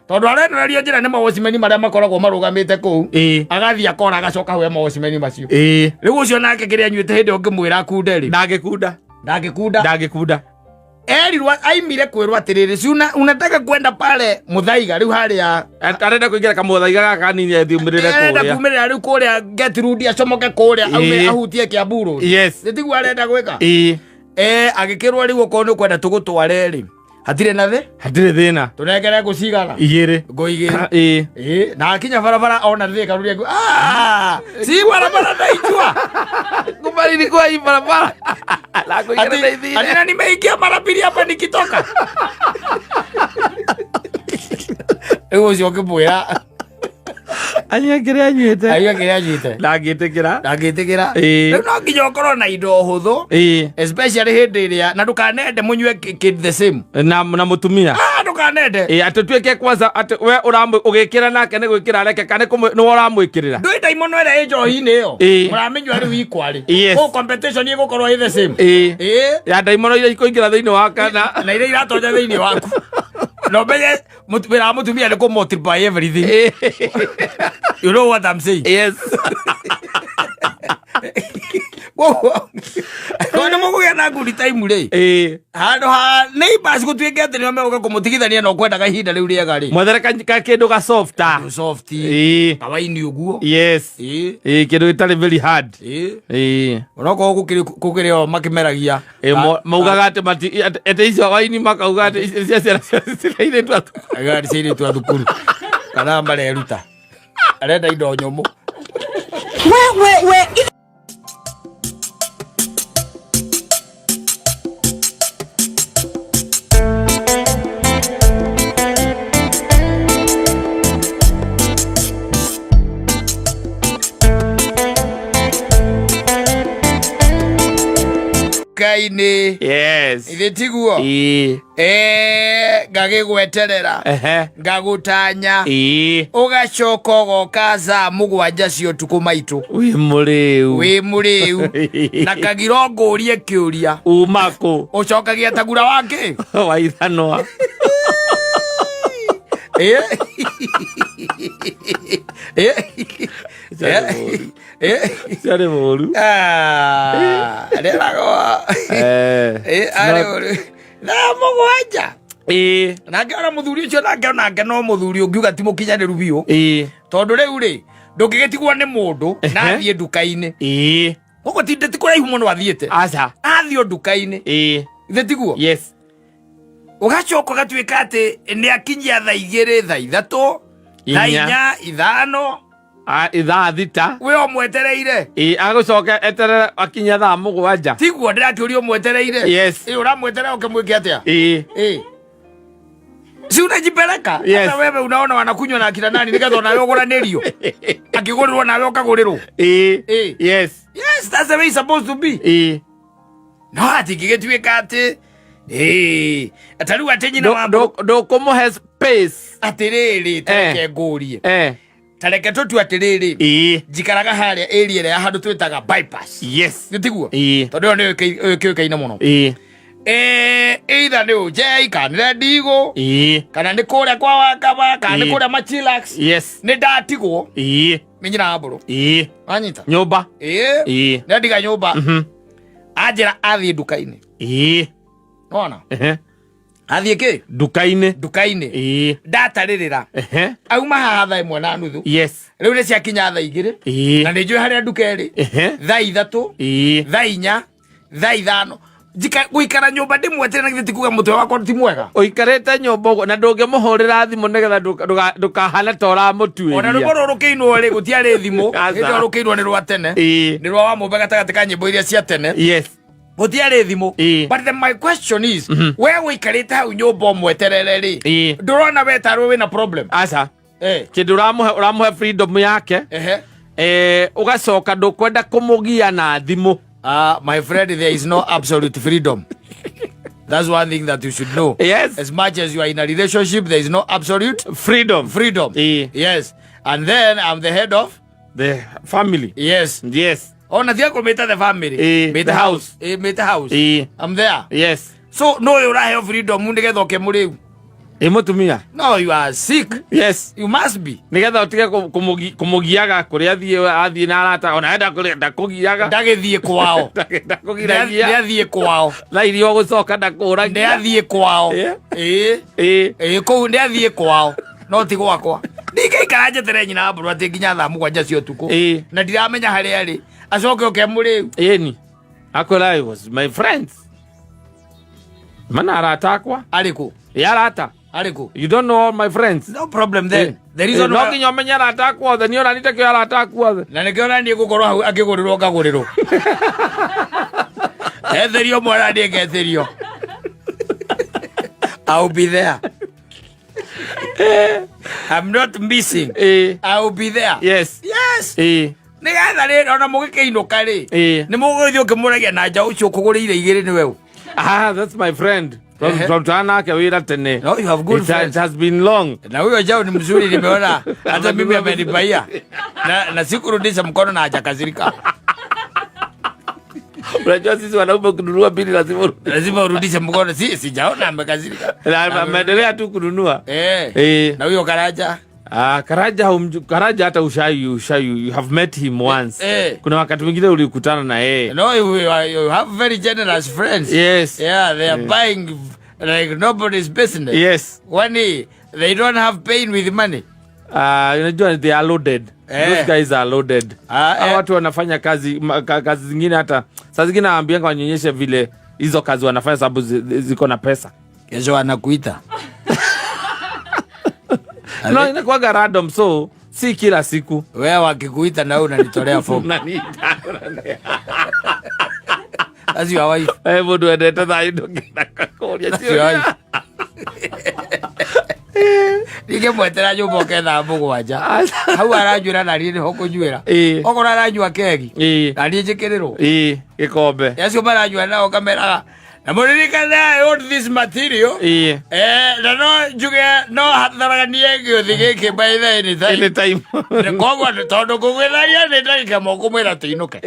B: Tondũ arenorerio njĩra nĩ mawocimeni marĩa makoragwo marũgamĩte kũu. Agathiĩ akora, agacoka hau he mawocimeni macio. Rĩu ũcio nake kĩrĩa anyuĩte hĩndĩ ĩyo ũngĩmwĩra akunde rĩ,
A: Ndangĩkunda.
B: Ndangĩkunda.
A: Ndangĩkunda.
B: Erirwo aimire kwĩrwo atĩrĩrĩ, si unataka kwenda pale Muthaiga rĩu harĩa.
A: Arenda kũingĩra kamũthaiga gaka kanini athiumĩrĩre
B: Arenda
A: kũrĩa.
B: Kumĩrĩra rĩu kũrĩa Gertrude, acomoke kũrĩa aume, ahutie Kiambu Road. Nĩ tiguo arenda gwĩka? Agĩkĩrwo rĩu okorwo nĩ ũkwenda tũgũtware rĩ, Hatirĩ na thĩ.
A: Hatirĩ thĩna.
B: Tũnengere ngũ cigana?
A: Igĩrĩ.
B: Ngũ igĩrĩ.
A: Ĩĩ.
B: Ĩĩ, na akinya barabara ona thĩ karuria ngũ. Ah, si barabara ndaijua.
A: Kumba ilikuwa hii barabara. Na ngũ igĩrĩ na
B: Ati,
A: ithire.
B: ati na nimeingia mara pili hapa nikitoka. Rĩu ũcio ũkĩmwĩra
A: Anyue kĩrĩa anyuĩte.
B: Anyue kĩrĩa anyuĩte.
A: Ndangĩtĩkĩra.
B: Ndangĩtĩkĩra.
A: Ĩĩ.
B: Rĩu no nginya ũkorwo na indo hũthũ.
A: Ĩĩ.
B: Especially hĩndĩ ĩrĩa na ndũkanende mũnyue the same.
A: Na mũtumia.
B: Ah, ndũkanende.
A: Ĩĩ, atĩ tuĩke kwanza atĩ we ũramũ ũgĩkĩra nake nĩ gwĩkĩra areke kana nĩ we ũramwĩkĩrĩra.
B: Ndũĩ ndaimono ĩrĩa ĩ njohi-inĩ ĩyo.
A: Ĩĩ.
B: Mũramĩnyua rĩu ikwarĩ.
A: Yes.
B: Kũu competition ĩgũkorwo ĩ the same.
A: Ĩĩ.
B: Ĩĩ.
A: Ya ndaimono iria ikũingĩra thĩinĩ wa kana.
B: Na iria iratonya thĩinĩ waku. Na ũmenye wĩra wa mũtumia nĩ kũ multiply everything. You know what I'm saying?
A: Yes.
B: Koguo nĩ mũkũgĩa na good time rĩ.
A: Ĩĩ.
B: Handũ ha neighbors gũtuĩke atĩ nĩo megũka kũmũtigithania na ũkwendaga ihinda rĩu rĩega rĩ.
A: Mwethere ka kĩndũ ga softa.
B: Soft.
A: Ĩĩ.
B: Kawaini ũguo.
A: Yes.
B: Ĩĩ.
A: Ĩĩ, kĩndũ gĩtarĩ very hard.
B: Ĩĩ.
A: Ĩĩ.
B: Onokorwo gũkĩrĩ o makĩmeragia.
A: Ĩĩ, maugaga atĩ atĩ icio waini makauga atĩ icio cia ciana cia airĩtu a thukuru.
B: Agari cia airĩtu a thukuru. Kana mareruta. Arenda indo nyũmũ.
C: We, we, we.
B: Ngai-inĩ.
A: Yes.
B: Ithe tiguo?
A: Ĩĩ.
B: Ngagĩgweterera.
A: Ehe.
B: Ngagũtanya.
A: Ĩĩ.
B: Ũgacoka ũgoka thaa mũgwanja cia ũtukũ maitũ.
A: Wĩ mũrĩu.
B: Wĩ mũrĩu. Na kagiro ngũrie kĩũria.
A: Uma kũ?
B: Ũcokagia tagura wa kĩ?
A: Wa ithanwa. Ũcio nĩ mũru.
B: Ah, rĩragwo. Arĩ ũru. Thaa mũgwanja. Nake ona mũthuri ũcio nake onake no mũthuri ũngiuga ti mũkinyanĩru biũ. Tondũ rĩu rĩ, ndũngĩgĩtigwo nĩ mũndũ na athiĩ nduka-inĩ. Gũkũ ti kũraihu mũno athiĩte.
A: Aca.
B: Athiĩ o nduka-inĩ. Githĩ tiguo?
A: Yes.
B: Ũgacoka ũgatuĩka atĩ nĩ akinyia thaa igĩrĩ, thaa ithatũ, thaa
A: Inya.
B: inya, ithano.
A: Ithaa thita.
B: We ũmwetereire.
A: Agũcoka eterere akinyia thaa mũgwanja.
B: Tiguo ndĩrakĩũria ũmwetereire.
A: Yes.
B: Ũramweterera ũkĩmwĩke atĩa? Si unajipeleka?
A: Yes.
B: Hata wewe unaona wanakunywa na akina nani nĩgetha onawe ũgũranĩrio. Akĩgũrĩrwo nawe ũkagũrĩrwo.
A: Yes.
B: Yes, that's the way it's supposed to be. No atingĩgĩtuĩka atĩ ta rĩu atĩ nyina wa
A: Ndũkũmũhe space.
B: Atĩrĩrĩ, ta reke ngũrie. Ta reke tũtue atĩrĩrĩ. Njikaraga harĩa area ĩrĩa ya handũ twĩtaga bypass.
A: Yes.
B: Nĩ tiguo? Tondũ ĩyo nĩyo ĩkĩũĩkaine mũno. Either nĩ Ũnjei kana nĩ Rendigũ. Kana nĩ kũrĩa kwa Wakaba, kana nĩ kũrĩa Machilax.
A: Yes.
B: Nĩ ndatigwo. Nĩ nyina wa mbũrũ. Wanyita?
A: Nyũmba.
B: Nĩ ndiga nyũmba. Anjĩra athiĩ nduka-inĩ. Nĩwona? Athiĩ kĩ?
A: Nduka-inĩ.
B: Nduka-inĩ. Ndatarĩrĩra. Auma haha thaa ĩmwe na nuthu.
A: Yes.
B: Rĩu nĩ ciakinya thaa igĩrĩ. Na nĩ njũĩ harĩa nduka ĩrĩ. Thaa ithatũ. Thaa inya. Thaa ithano. Gũikara nyũmba ndĩmweterere na githĩ ti kuga mũtwe wakwa ti mwega.
A: Ũikarĩte nyũmba ũguo na ndũngĩmũhũrĩra thimũ nĩgetha ndũkahane ta ũramũtuĩria.
B: Ona rwĩmbo rũrũ rũkĩinwo rĩ, gũtiarĩ thimũ.
A: Aca.
B: Hĩndĩ ĩyo rũkĩinwo nĩ rwa tene. Nĩ rwa wa mũmbe gatagatĩ ka nyĩmbo iria cia tene.
A: Yes.
B: Gũtiarĩ thimũ. But then my question is, we ũikarĩte hau nyũmba ũmweterere rĩ, ndũrona we tarĩ wĩna problem?
A: Aca. Kĩndũ ũramũhe freedom yake. Ũgacoka ndũkwenda kũmũgia na thimũ.
B: My friend, there is no absolute freedom. That's one thing that you should know.
A: Yes.
B: As much as you are in a relationship, there is no absolute
A: freedom.
B: Freedom. Yes. And then I'm the head of
A: the family.
B: Yes.
A: Yes.
B: Oh, na tiga kũmĩta the family. Mĩte
A: The house.
B: Mĩte house. I'm there.
A: Yes.
B: So no you ũraheo freedom nĩgetha ũke mũrĩu.
A: Mũtumia.
B: No, you are sick.
A: Yes.
B: You must be.
A: Nĩgetha ũtige kũmũgiaga kũrĩa athiĩ na arata, ona enda kũrĩa ndakũgiaga.
B: Ndagĩthiĩ kwao.
A: Ndakũgiragia.
B: Nĩathiĩ kwao.
A: Thaa iria ũgũcoka ndakũragia.
B: Nĩathiĩ kwao. Kũu nĩathiĩ kwao. No ti gwakwa. Ndingĩikara njeterere nyina wa mbũrũ atĩ nginya thaa mũgwanja cia ũtukũ. Na ndiramenya harĩa arĩ. Acoke oke mũrĩu.
A: Ĩni. Akwĩra I was my friends. Mana arata akwa.
B: Arĩkũ?
A: Ĩ arata.
B: Arĩkũ?
A: You don't know all my friends.
B: No problem then. The reason
A: No
B: why
A: nginya ũmenye arata aku othe, niĩ ona nitakĩoĩ arata aku othe.
B: Na nĩkĩo na niĩ ngũkorwo hau akĩgũrĩrwo ngagũrĩrwo. Etherio mwana niĩ ngetherio. I'll be there. I'm not missing. I'll be there.
A: Yes.
B: Yes. Nĩgetha rĩrĩ ona mũgĩkĩinũka rĩ, nĩ mũgũgĩthiĩ ũkĩmũragia na nja ũcio ũkũgũrĩire igĩrĩ nĩwe ũ.
A: Ah, that's my friend.
B: Ehe.
A: Twarutana nake wĩra tene.
B: No, you have good friends.
A: It has been long.
B: Na huyo jao ni mzuri, nimeona hata mimi amenibaia na sikurudisha mkono na hajakasirika.
A: Unajua sisi wanaume ukinunua mbili lazima urudishe.
B: Lazima urudishe mkono, si sijaona amekasirika.
A: Na ameendelea tu kununua.
B: Na huyo Karaja?
A: Ah, Karaja humju, Karaja hata ushai, you have met him once. Kuna wakati mwingine ulikutana na yeye.
B: No, you have very generous friends.
A: Yes.
B: Yeah, they are buying like nobody's business.
A: Yes.
B: Kwani they don't have pain with money.
A: Unajua they are loaded. Those guys are loaded. Hawa watu wanafanya kazi zingine, hata saa zingine naambianga wanyonyeshe vile hizo kazi wanafanya sababu ziko na pesa.
B: Kesho anakuita.
A: No, inakuwaga random, so si kila siku.
B: Wewe wakikuita na wewe unanitolea form.
A: Unaniita, unaniita.
B: That's your wife.
A: Mundu endete thayo ndũngĩenda kũria.
B: That's your wife. Ningĩmwetera nyũmba oke thaa mũgwanja. Hau aranywĩra na niĩ nĩho kũnywĩra. Okorwo aranyua kegi, na niĩ njĩkĩrĩrwo.
A: Gĩkombe.
B: Acio maranyua nao kameraga. Na mũririkane I own this material. Na no njuge no hatharaganie gĩũthĩ gĩkĩ by the anytime.
A: Anytime.
B: Na koguo tondũ ngũgwĩtharia nĩ ndagĩka ĩmwe ngũmwĩra tũinũke.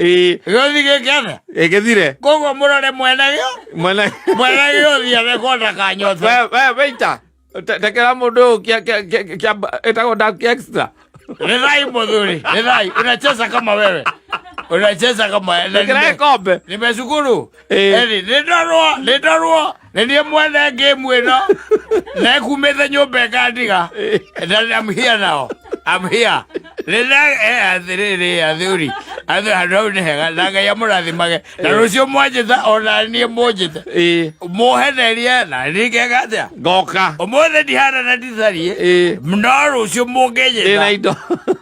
B: Gĩũthĩ gĩkĩ atĩa?
A: Gĩthire.
B: Koguo mũrore mwene gĩo.
A: Mwene.
B: Mwene gĩũthĩ athekwo ndakanyothe.
A: We, waiter. Tekera mũndũ ũyũ kia ĩtagwo dark extra.
B: Nĩ thai mũthuri, nĩ thai. Unacheza kama wewe. Unacheza kama wewe.
A: Tekera gĩkombe.
B: Nimeshukuru. Eri, nĩ ndorwo, nĩ niĩ mwene game ĩno. Na ĩkumĩte nyũmba ĩkandiga. And I'm here now. I'm here. Atĩrĩrĩ, athuri. Athuri, handũ hau nĩ hega. Na Ngai amũrathimage. Na rũciũ mwanjĩta, ona niĩ mũnjĩte. Mũhenerie, na niĩ ngeka atĩa?
A: Ngoka.
B: Ũmũthĩ ndihana na nditharie. No rũciũ mũngĩnjĩta.
A: Ndĩna indo.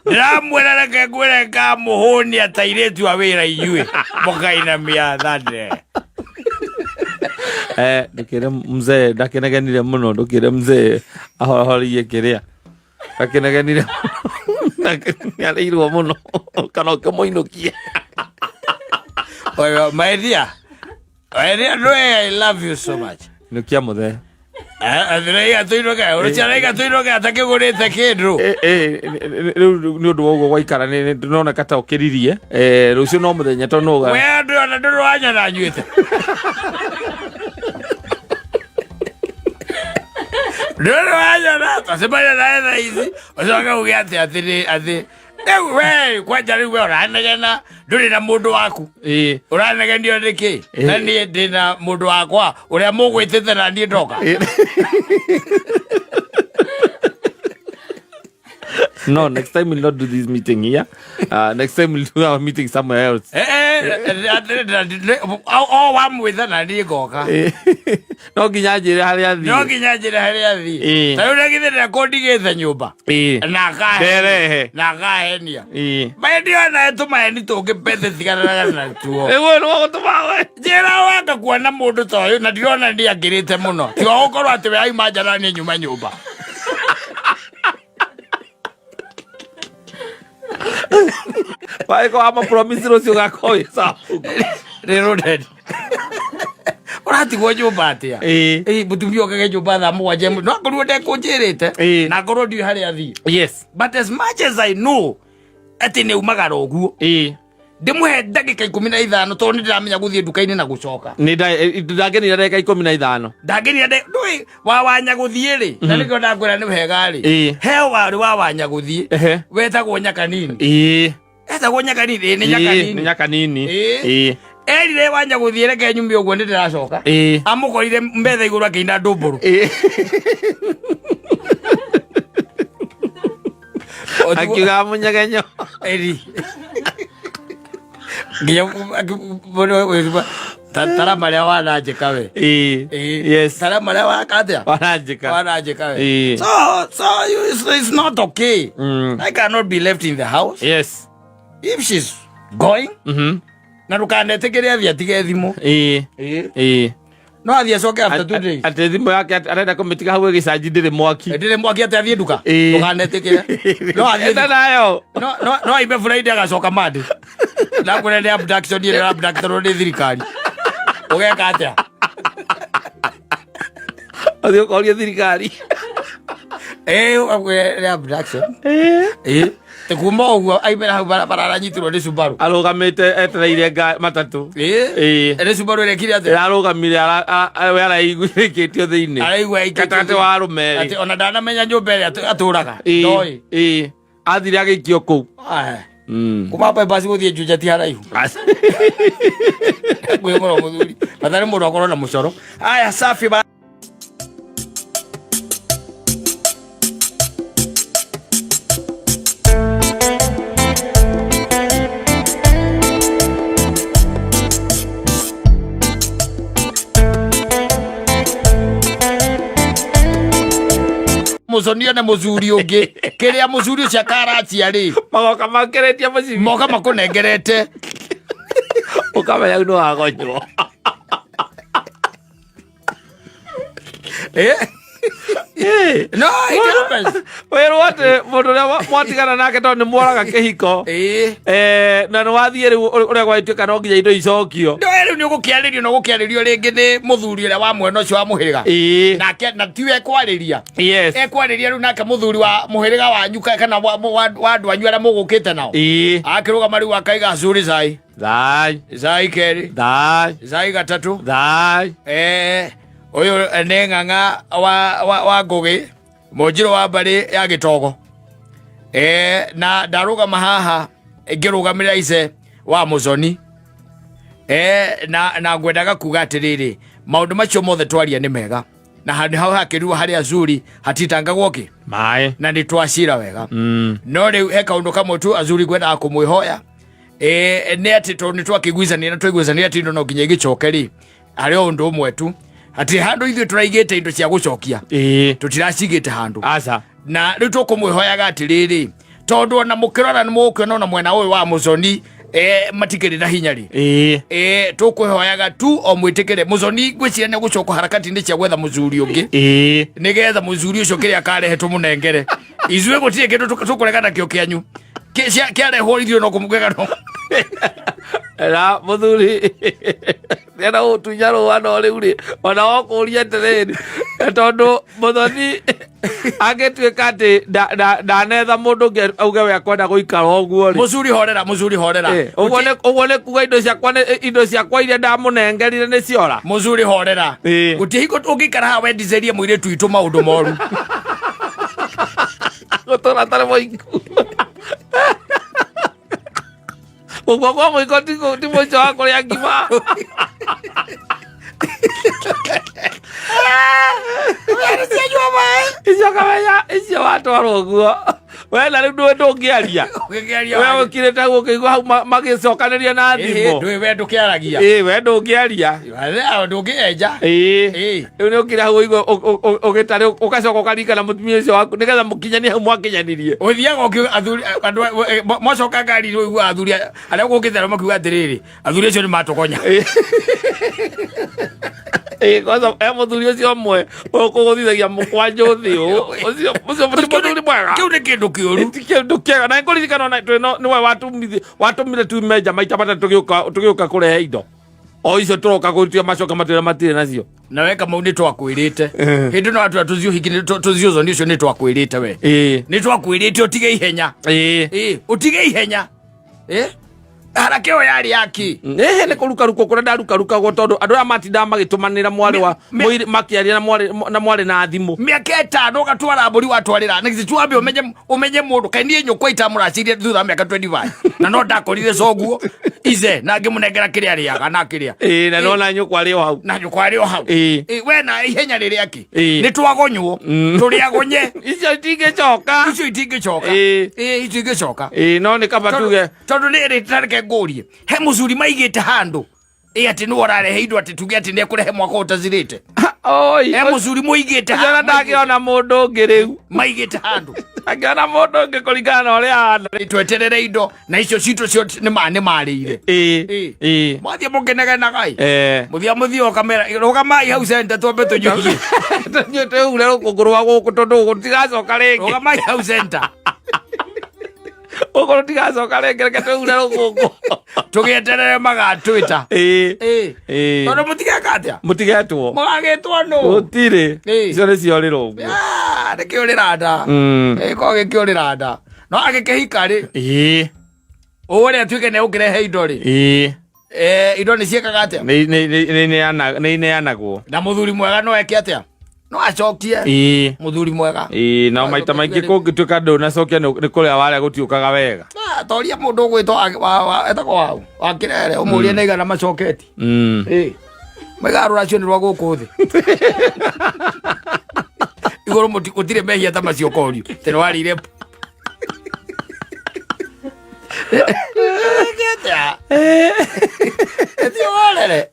B: Ndĩramwĩra reke ngwĩre ngamũhũnia ta airĩtu a wĩra inyuĩ. Mũkainamia thande.
A: Ndũkĩre mzee, ndakenegenire mũno, ndũkĩre mzee ahorerie kĩrĩa. Ndakenegenire nĩarĩirwo mũno, kana ũkĩmũinũkie.
B: Oyo, my dear. My dear, no, I love you so much.
A: Inũkia mũthee.
B: Athireiga tũinũke, ũrũciaraiga tũinũke atakĩgũrĩte kĩndũ.
A: Rĩu nĩ ũndũ wa ũguo gwaikara, nĩ ndĩroneka ta ũkĩririe. Rũciũ no mũthenya tondũ no ũga-
B: We andũ ona ndũrĩ wanyona nyuĩte. Ndũrĩ wanyona, twacemania nawe thaa ici, ũcoke uge atĩ atĩ nĩ- atĩ rĩu we kwanja rĩu we ũranegena ndũrĩ na mũndũ waku. Ũranegenio nĩ kĩ? Na niĩ ndĩ na mũndũ wakwa ũrĩa mũgwĩtĩte na niĩ ndoka.
A: No, next time we'll not do this meeting here. Next time we'll do our meeting somewhere else.
B: O wamwĩtha na niĩ ngoka.
A: No nginya njĩre harĩa athiĩ.
B: No nginya njĩre harĩa athiĩ. Ta rĩu na githĩ ndekũndigĩte nyũmba. Na akahenia.
A: Nderehe.
B: Na akahenia. Mahendi ona tũmaheni tũngĩ bethe tigananaga natuo.
A: Ĩguo nĩ wagũtũma we.
B: Njĩra wanga kuona mũndũ ta ũyũ na ndirona nĩ angĩrĩte mũno. Tiga gũkorwo atĩ we auma nja na niĩ nyuma nyũmba.
A: Waiko ama promise rũciũ gakorwo wĩ sawa.
B: Nĩ loaded. Ũratigwo nyũmba atĩa? Mũtumia okage nyũmba thaa mũgwanja ĩmwe. No akorwo ndekũnjĩrĩte, na akorwo ndiũĩ harĩa athiĩ. But as much as I know atĩ nĩ aumagara ũguo. Ndĩmũhe ndagĩka 15 tondũ nĩ ndĩramenya gũthiĩ nduka-inĩ na gũcoka.
A: Nĩ ndangenire ndagĩka 15.
B: Ndangenire ndũĩ wa wanya gũthiĩ rĩ, na nĩkĩo ndakwĩra nĩ wega rĩ. He warĩ wa wanya gũthiĩ. Wetagwo Nyakanini. Etagwo Nyakanini, nĩ Nyakanini.
A: Nĩ Nyakanini.
B: Erire wanya gũthiĩ reke nyume ũguo nĩ ndĩracoka. Amũkorire metha igũrũ akĩina ndũmbũrũ.
A: Akiuga mũnyegenyo.
B: Eri. Nginya Tara marĩa wananjĩka we.
A: Ĩĩ.
B: Ĩĩ.
A: Yes.
B: Tara marĩa waka atĩa?
A: Wananjĩka.
B: Wananjĩka we.
A: Ĩĩ.
B: So it's not okay. I cannot be left in the house.
A: Yes.
B: If she's going, na ndũkanetĩkĩre athiĩ atige thimũ.
A: Ĩĩ.
B: Ĩĩ.
A: Ĩĩ.
B: No athiĩ acoke after 2 days.
A: Atĩ thimũ yake arenda kũmĩtiga hau ĩgĩcanji ndĩrĩ mwaki.
B: Ndĩrĩ mwaki atĩ athiĩ nduka.
A: Ĩĩ.
B: Ndũkanetĩkĩre. No athiĩ
A: Enda nayo.
B: no aime Friday agacoka Monday. Na kũrĩa nĩ abduction ĩrĩa abductwo nĩ thirikari. Ũgeka atĩa?
A: Ũthiĩ ũkorie thirikari.
B: Ĩĩ ũgakwĩra nĩ abduction. Ĩĩ. Te kuma ũguo aimĩra hau barabara aranyitirwo nĩ Subaru.
A: Arũgamĩte etereire matatũ.
B: Ĩĩ.
A: Ĩĩ.
B: Nĩ Subaru ĩrekire atĩa?
A: Ĩrarũgamire we araiguĩkĩtio thĩinĩ.
B: Araigua aikĩtio
A: Gatagatĩ wa arũme erĩ.
B: Atĩ ona ndanamenya nyũmba ĩrĩa atũraga.
A: Ĩĩ.
B: Ndoĩ.
A: Ĩĩ. Athire agĩikio kũu.
B: Aya. Kuma bypass gũthiĩ Juja ti haraihu. Ngwĩ mũno mũthuri. Batarĩ mũndũ akorwo na mũcoro. Aya safi ba. Mũconio na mũthuri ũngĩ kĩrĩa mũthuri ũcio akaratia rĩ
A: Magoka makeretie mũcibi.
B: moka makũnengerete.
A: Ũkamenya rĩu nĩwagonywo.
B: Eh? No, it happens.
A: Wĩrwo atĩ mũndũ ũrĩa mwatigana nake tondũ nĩ mworaga kĩhiko.
B: Ĩĩ.
A: Na nĩ wathiĩ rĩu ũrĩa gwagĩtuĩka no nginya indo icokio.
B: No rĩu nĩ ũgũkĩarĩrio na ũgũkĩarĩrio rĩngĩ nĩ mũthuri ũrĩa wa mwena ũcio wa mũhĩrĩga.
A: Ĩĩ.
B: Nake na tiwe ekwarĩria.
A: Yes.
B: Ekwarĩria rĩu nake mũthuri wa mũhĩrĩga wanyu kana wa andũ anyu arĩa mũgũkĩte nao.
A: Ĩĩ.
B: Akĩrũgama rĩu akaiga zuri cai.
A: Thai.
B: Cai kerĩ.
A: Thai.
B: Cai gatatũ.
A: Thai.
B: Ũyũ nĩ ng'ang'a wa Ngũgĩ, mũnjirũ wa mbarĩ ya Gĩtogo. Na ndarũgama haha ngĩrũgamĩrĩra ice wa Mũconi. Na ngwendaga kuga atĩrĩrĩ, maũndũ macio mothe twaria nĩ mega. Na handũ hau hakĩrua harĩa Azuri hatitangagwo kĩ?
A: Maĩ.
B: Na nĩ twacira wega. No rĩu he kaũndũ kamwe tu Azuri ngwendaga kũmwĩhoya. Nĩ atĩ tondũ nĩ twakĩiguithania na twaiguithania atĩ indo no nginya igĩcoke rĩ, harĩ o ũndũ ũmwe tu, atĩ handũ ithuĩ tũraigĩte indo cia gũcokia.
A: Ĩĩ.
B: Tũtiracigĩte handũ.
A: Aca.
B: Na rĩu tũkũmwĩhoyaga atĩrĩrĩ, tondũ ona mũkĩrora nĩ mũgũkĩona ona mwena ũyũ wa Mũconi, matikĩrĩ na hinya rĩ.
A: Ĩĩ.
B: Tũkwĩhoyaga tu o mwĩtĩkĩre Mũconi ngwĩciria nĩ gũcoka harakati-inĩ cia gwetha mũthuri ũngĩ.
A: Ĩĩ.
B: Nĩgetha mũthuri ũcio kĩrĩa akarehe tũmũnengere. Ithuĩ gũtirĩ kĩndũ tũkũrega nakĩo kĩanyu. Kĩarehwo ithuĩ no kũmũgega no.
A: Na mũthuri nĩenda gũtunya rũa no rĩu rĩ, ona wakũria atĩrĩrĩ, tondũ Mũthoni angĩtuĩka atĩ ndanetha mũndũ ũngĩ auge we akwenda gũikara ũguo rĩ.
B: Mũcuri horera, mũcuri horera.
A: Ũguo nĩ kuga indo ciakwa iria ndamũnengerire nĩ ciora.
B: Mũcuri horera. Gũtirĩ hingo ũngĩikara haha wendicerie mũirĩtu witũ maũndũ moru.
A: Gũtũra tarĩ mũiku. Gũkua kwa mũiko ti mũico wa kũrĩa ngima. Icio kamenya, icio watwarwo ũguo. We na rĩu ndũĩ ndũngĩaria.
B: Ũngĩkĩaria
A: We
B: waria.
A: ũkirĩte hau ũkĩigua hau magĩcokanĩria na
B: Ĩhĩ,
A: thimũ.
B: ndũĩ we ndũkĩaragia.
A: Ĩĩ, we ndũngĩaria.
B: We ndũngĩenja.
A: Ĩĩ.
B: Ĩĩ.
A: Rĩu nĩ ũkire hau ũigua ũgĩtarĩ ũgacoka ũkaririkana mũtumia ũcio waku nĩgetha mũkinyanie hau mwakinyanirie.
B: Ũthiaga ũkiuga athuri, andũ, mwacoka ngari-inĩ ũiguaga athuri arĩa ũgũkĩte nao makiuga atĩrĩrĩ, athuri acio nĩ matũgonya.
A: Ĩĩ, kwanza he mũthuri ũcio ũmwe ũkũgũthithagia mũkwanjũ thĩ ũũ. Ũcio ti mũthuri mwega.
B: Kĩu nĩ kĩndũ kĩũru.
A: Ti kĩndũ kĩega. Na nĩngũririkana ona twĩ no, nĩwe watũmire tume nja maita matatũ tũgĩũka kũrehe indo. O icio tũroka gũtua macoka matwĩra matirĩ nacio.
B: Na we Kamau nĩ twakwĩrĩte. Hĩndĩ ĩno atwĩra tũthiĩ ũhiki nĩ tũthiĩ ũthoni ũcio nĩ twakwĩrĩte we. Nĩ twakwĩrĩte ũtige ihenya. Ũtige ihenya. Haraka ĩyo yarĩ yaki.
A: Ĩhĩ, nĩ kũrukarukwo kũrĩa ndarukarukagwo tondũ andũ aya matindaga magĩtũmanĩra mwarĩ wa mũirĩ, makĩaria na mwarĩ na thimũ.
B: Mĩaka ĩtano ũgatwara mbũri watwarĩra. Na githĩ ti wambe ũmenye mũndũ. Kaĩ niĩ nyũkwa itamũracirie thutha wa mĩaka 25. Na no ndakorire coguo ize na ngĩmũnengera kĩrĩa arĩaga na akĩrĩa.
A: Ĩĩ, na nona nyũkwa arĩ o hau.
B: Na nyũkwa arĩ o hau.
A: Ĩĩ.
B: Ĩĩ, we na ihenya rĩrĩa kĩ?
A: Ĩĩ.
B: Nĩ twagonywo. Tũrĩ agonye.
A: Icio itingĩcoka.
B: Icio itingĩcoka.
A: Ĩĩ.
B: Ĩĩ, icio ingĩcoka.
A: Ĩĩ, no nĩ kaba tuge.
B: Tondũ nĩ rĩ, ta reke ngũrie. He mũcuri maigĩte handũ. Ĩ atĩ nĩwe ũrarehe indo, atĩ tuge atĩ nĩekũrehe mwaka ũyũ ũtacirĩte.
A: Oi.
B: E mũcuri mũigĩte
A: Ũcio ona ndangĩona mũndũ ũngĩ rĩu.
B: Maigĩte handũ.
A: Ndangĩona mũndũ ũngĩ kũringana na ũrĩa ahana.
B: Tweterere indo na icio citũ cio nĩ marĩire.
A: Ĩĩ.
B: Ĩĩ.
A: Ĩĩ.
B: Mwathiĩ mũkĩnegenaga ĩ.
A: Eh.
B: Mũthia mũthia ũkamera rũgamai hau center twambe tũnyuie.
A: Tũnyue twĩhure rũkũngũ rwa gũkũ tondũ gũtigacoka rĩngĩ.
B: Rũgamai hau center.
A: Gũkũ rũtigacoka rĩngĩ, reke twĩhure rũkũngũ.
B: Tũgĩeterere magatwĩta.
A: Ĩĩ.
B: Ĩĩ.
A: Ĩĩ.
B: Tondũ mũtigeka atĩa?
A: Mũtigetwo.
B: Mũgagĩtwo nũ?
A: Gũtirĩ.
B: Ĩĩ.
A: Icio nĩcio rĩrũ ũguo.
B: Ah, nĩkĩũrĩra nda. Gĩkoragwo gĩkĩũrĩra nda. No agĩkĩhika rĩ,
A: Ĩĩ.
B: ũrĩa atuĩke nĩ ũkĩrehe indo rĩ,
A: Ĩĩ.
B: Indo nĩ ciĩkaga atĩa?
A: Nĩ ineanagwo.
B: Na mũthuri mwega no eke atĩa? No acokie.
A: Ĩĩ.
B: Mũthuri mwega.
A: Ĩĩ, na maita maingĩ kũngĩtuĩka ndũnacokia nĩ kũrĩa warĩa gũtiũkaga wega.
B: Ah, toria mũndũ ũgwĩtwo etagwo waũ wa kĩrere ũmũrie nĩ igana macoketi. Ĩĩ. Maigaga rũracio nĩ rwa gũkũ thĩ. Igũrũ gũtirĩ mehia ta macio korio. Tĩ nĩwarĩire. Ĩkĩte Ĩthiĩ worere.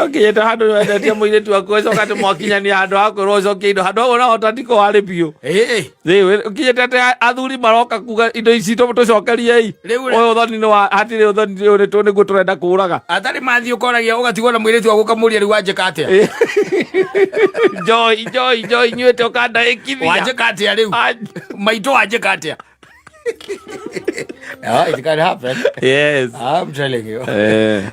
A: Ũkinyĩte handũ wendetie mũirĩtu waku ũcoka atĩ mwakinyania handũ ha kwĩrwo ũcokie indo handũ hau ũrahota ndiko warĩ biũ.
B: Ĩĩ.
A: Rĩu ũkinyĩte atĩ athuri maroka kuga indo ici tũcokeriei.
B: Rĩu rĩ-
A: Ũyũ ũthoni nĩ wa hatirĩ ũthoni rĩu nĩguo tũrenda kũraga.
B: Atarĩ mathiĩ ũkoragia ũgatigwo na mũirĩtu waku ũkamũria rĩu wanjĩka atĩa?
A: Njoi njoi njoi nyuĩte ũkandaĩkithia.
B: Wanjĩka atĩa rĩu? Maitũ wanjĩka atĩa? Oh, it can happen.
A: Yes.
B: I'm telling you.
A: Eh.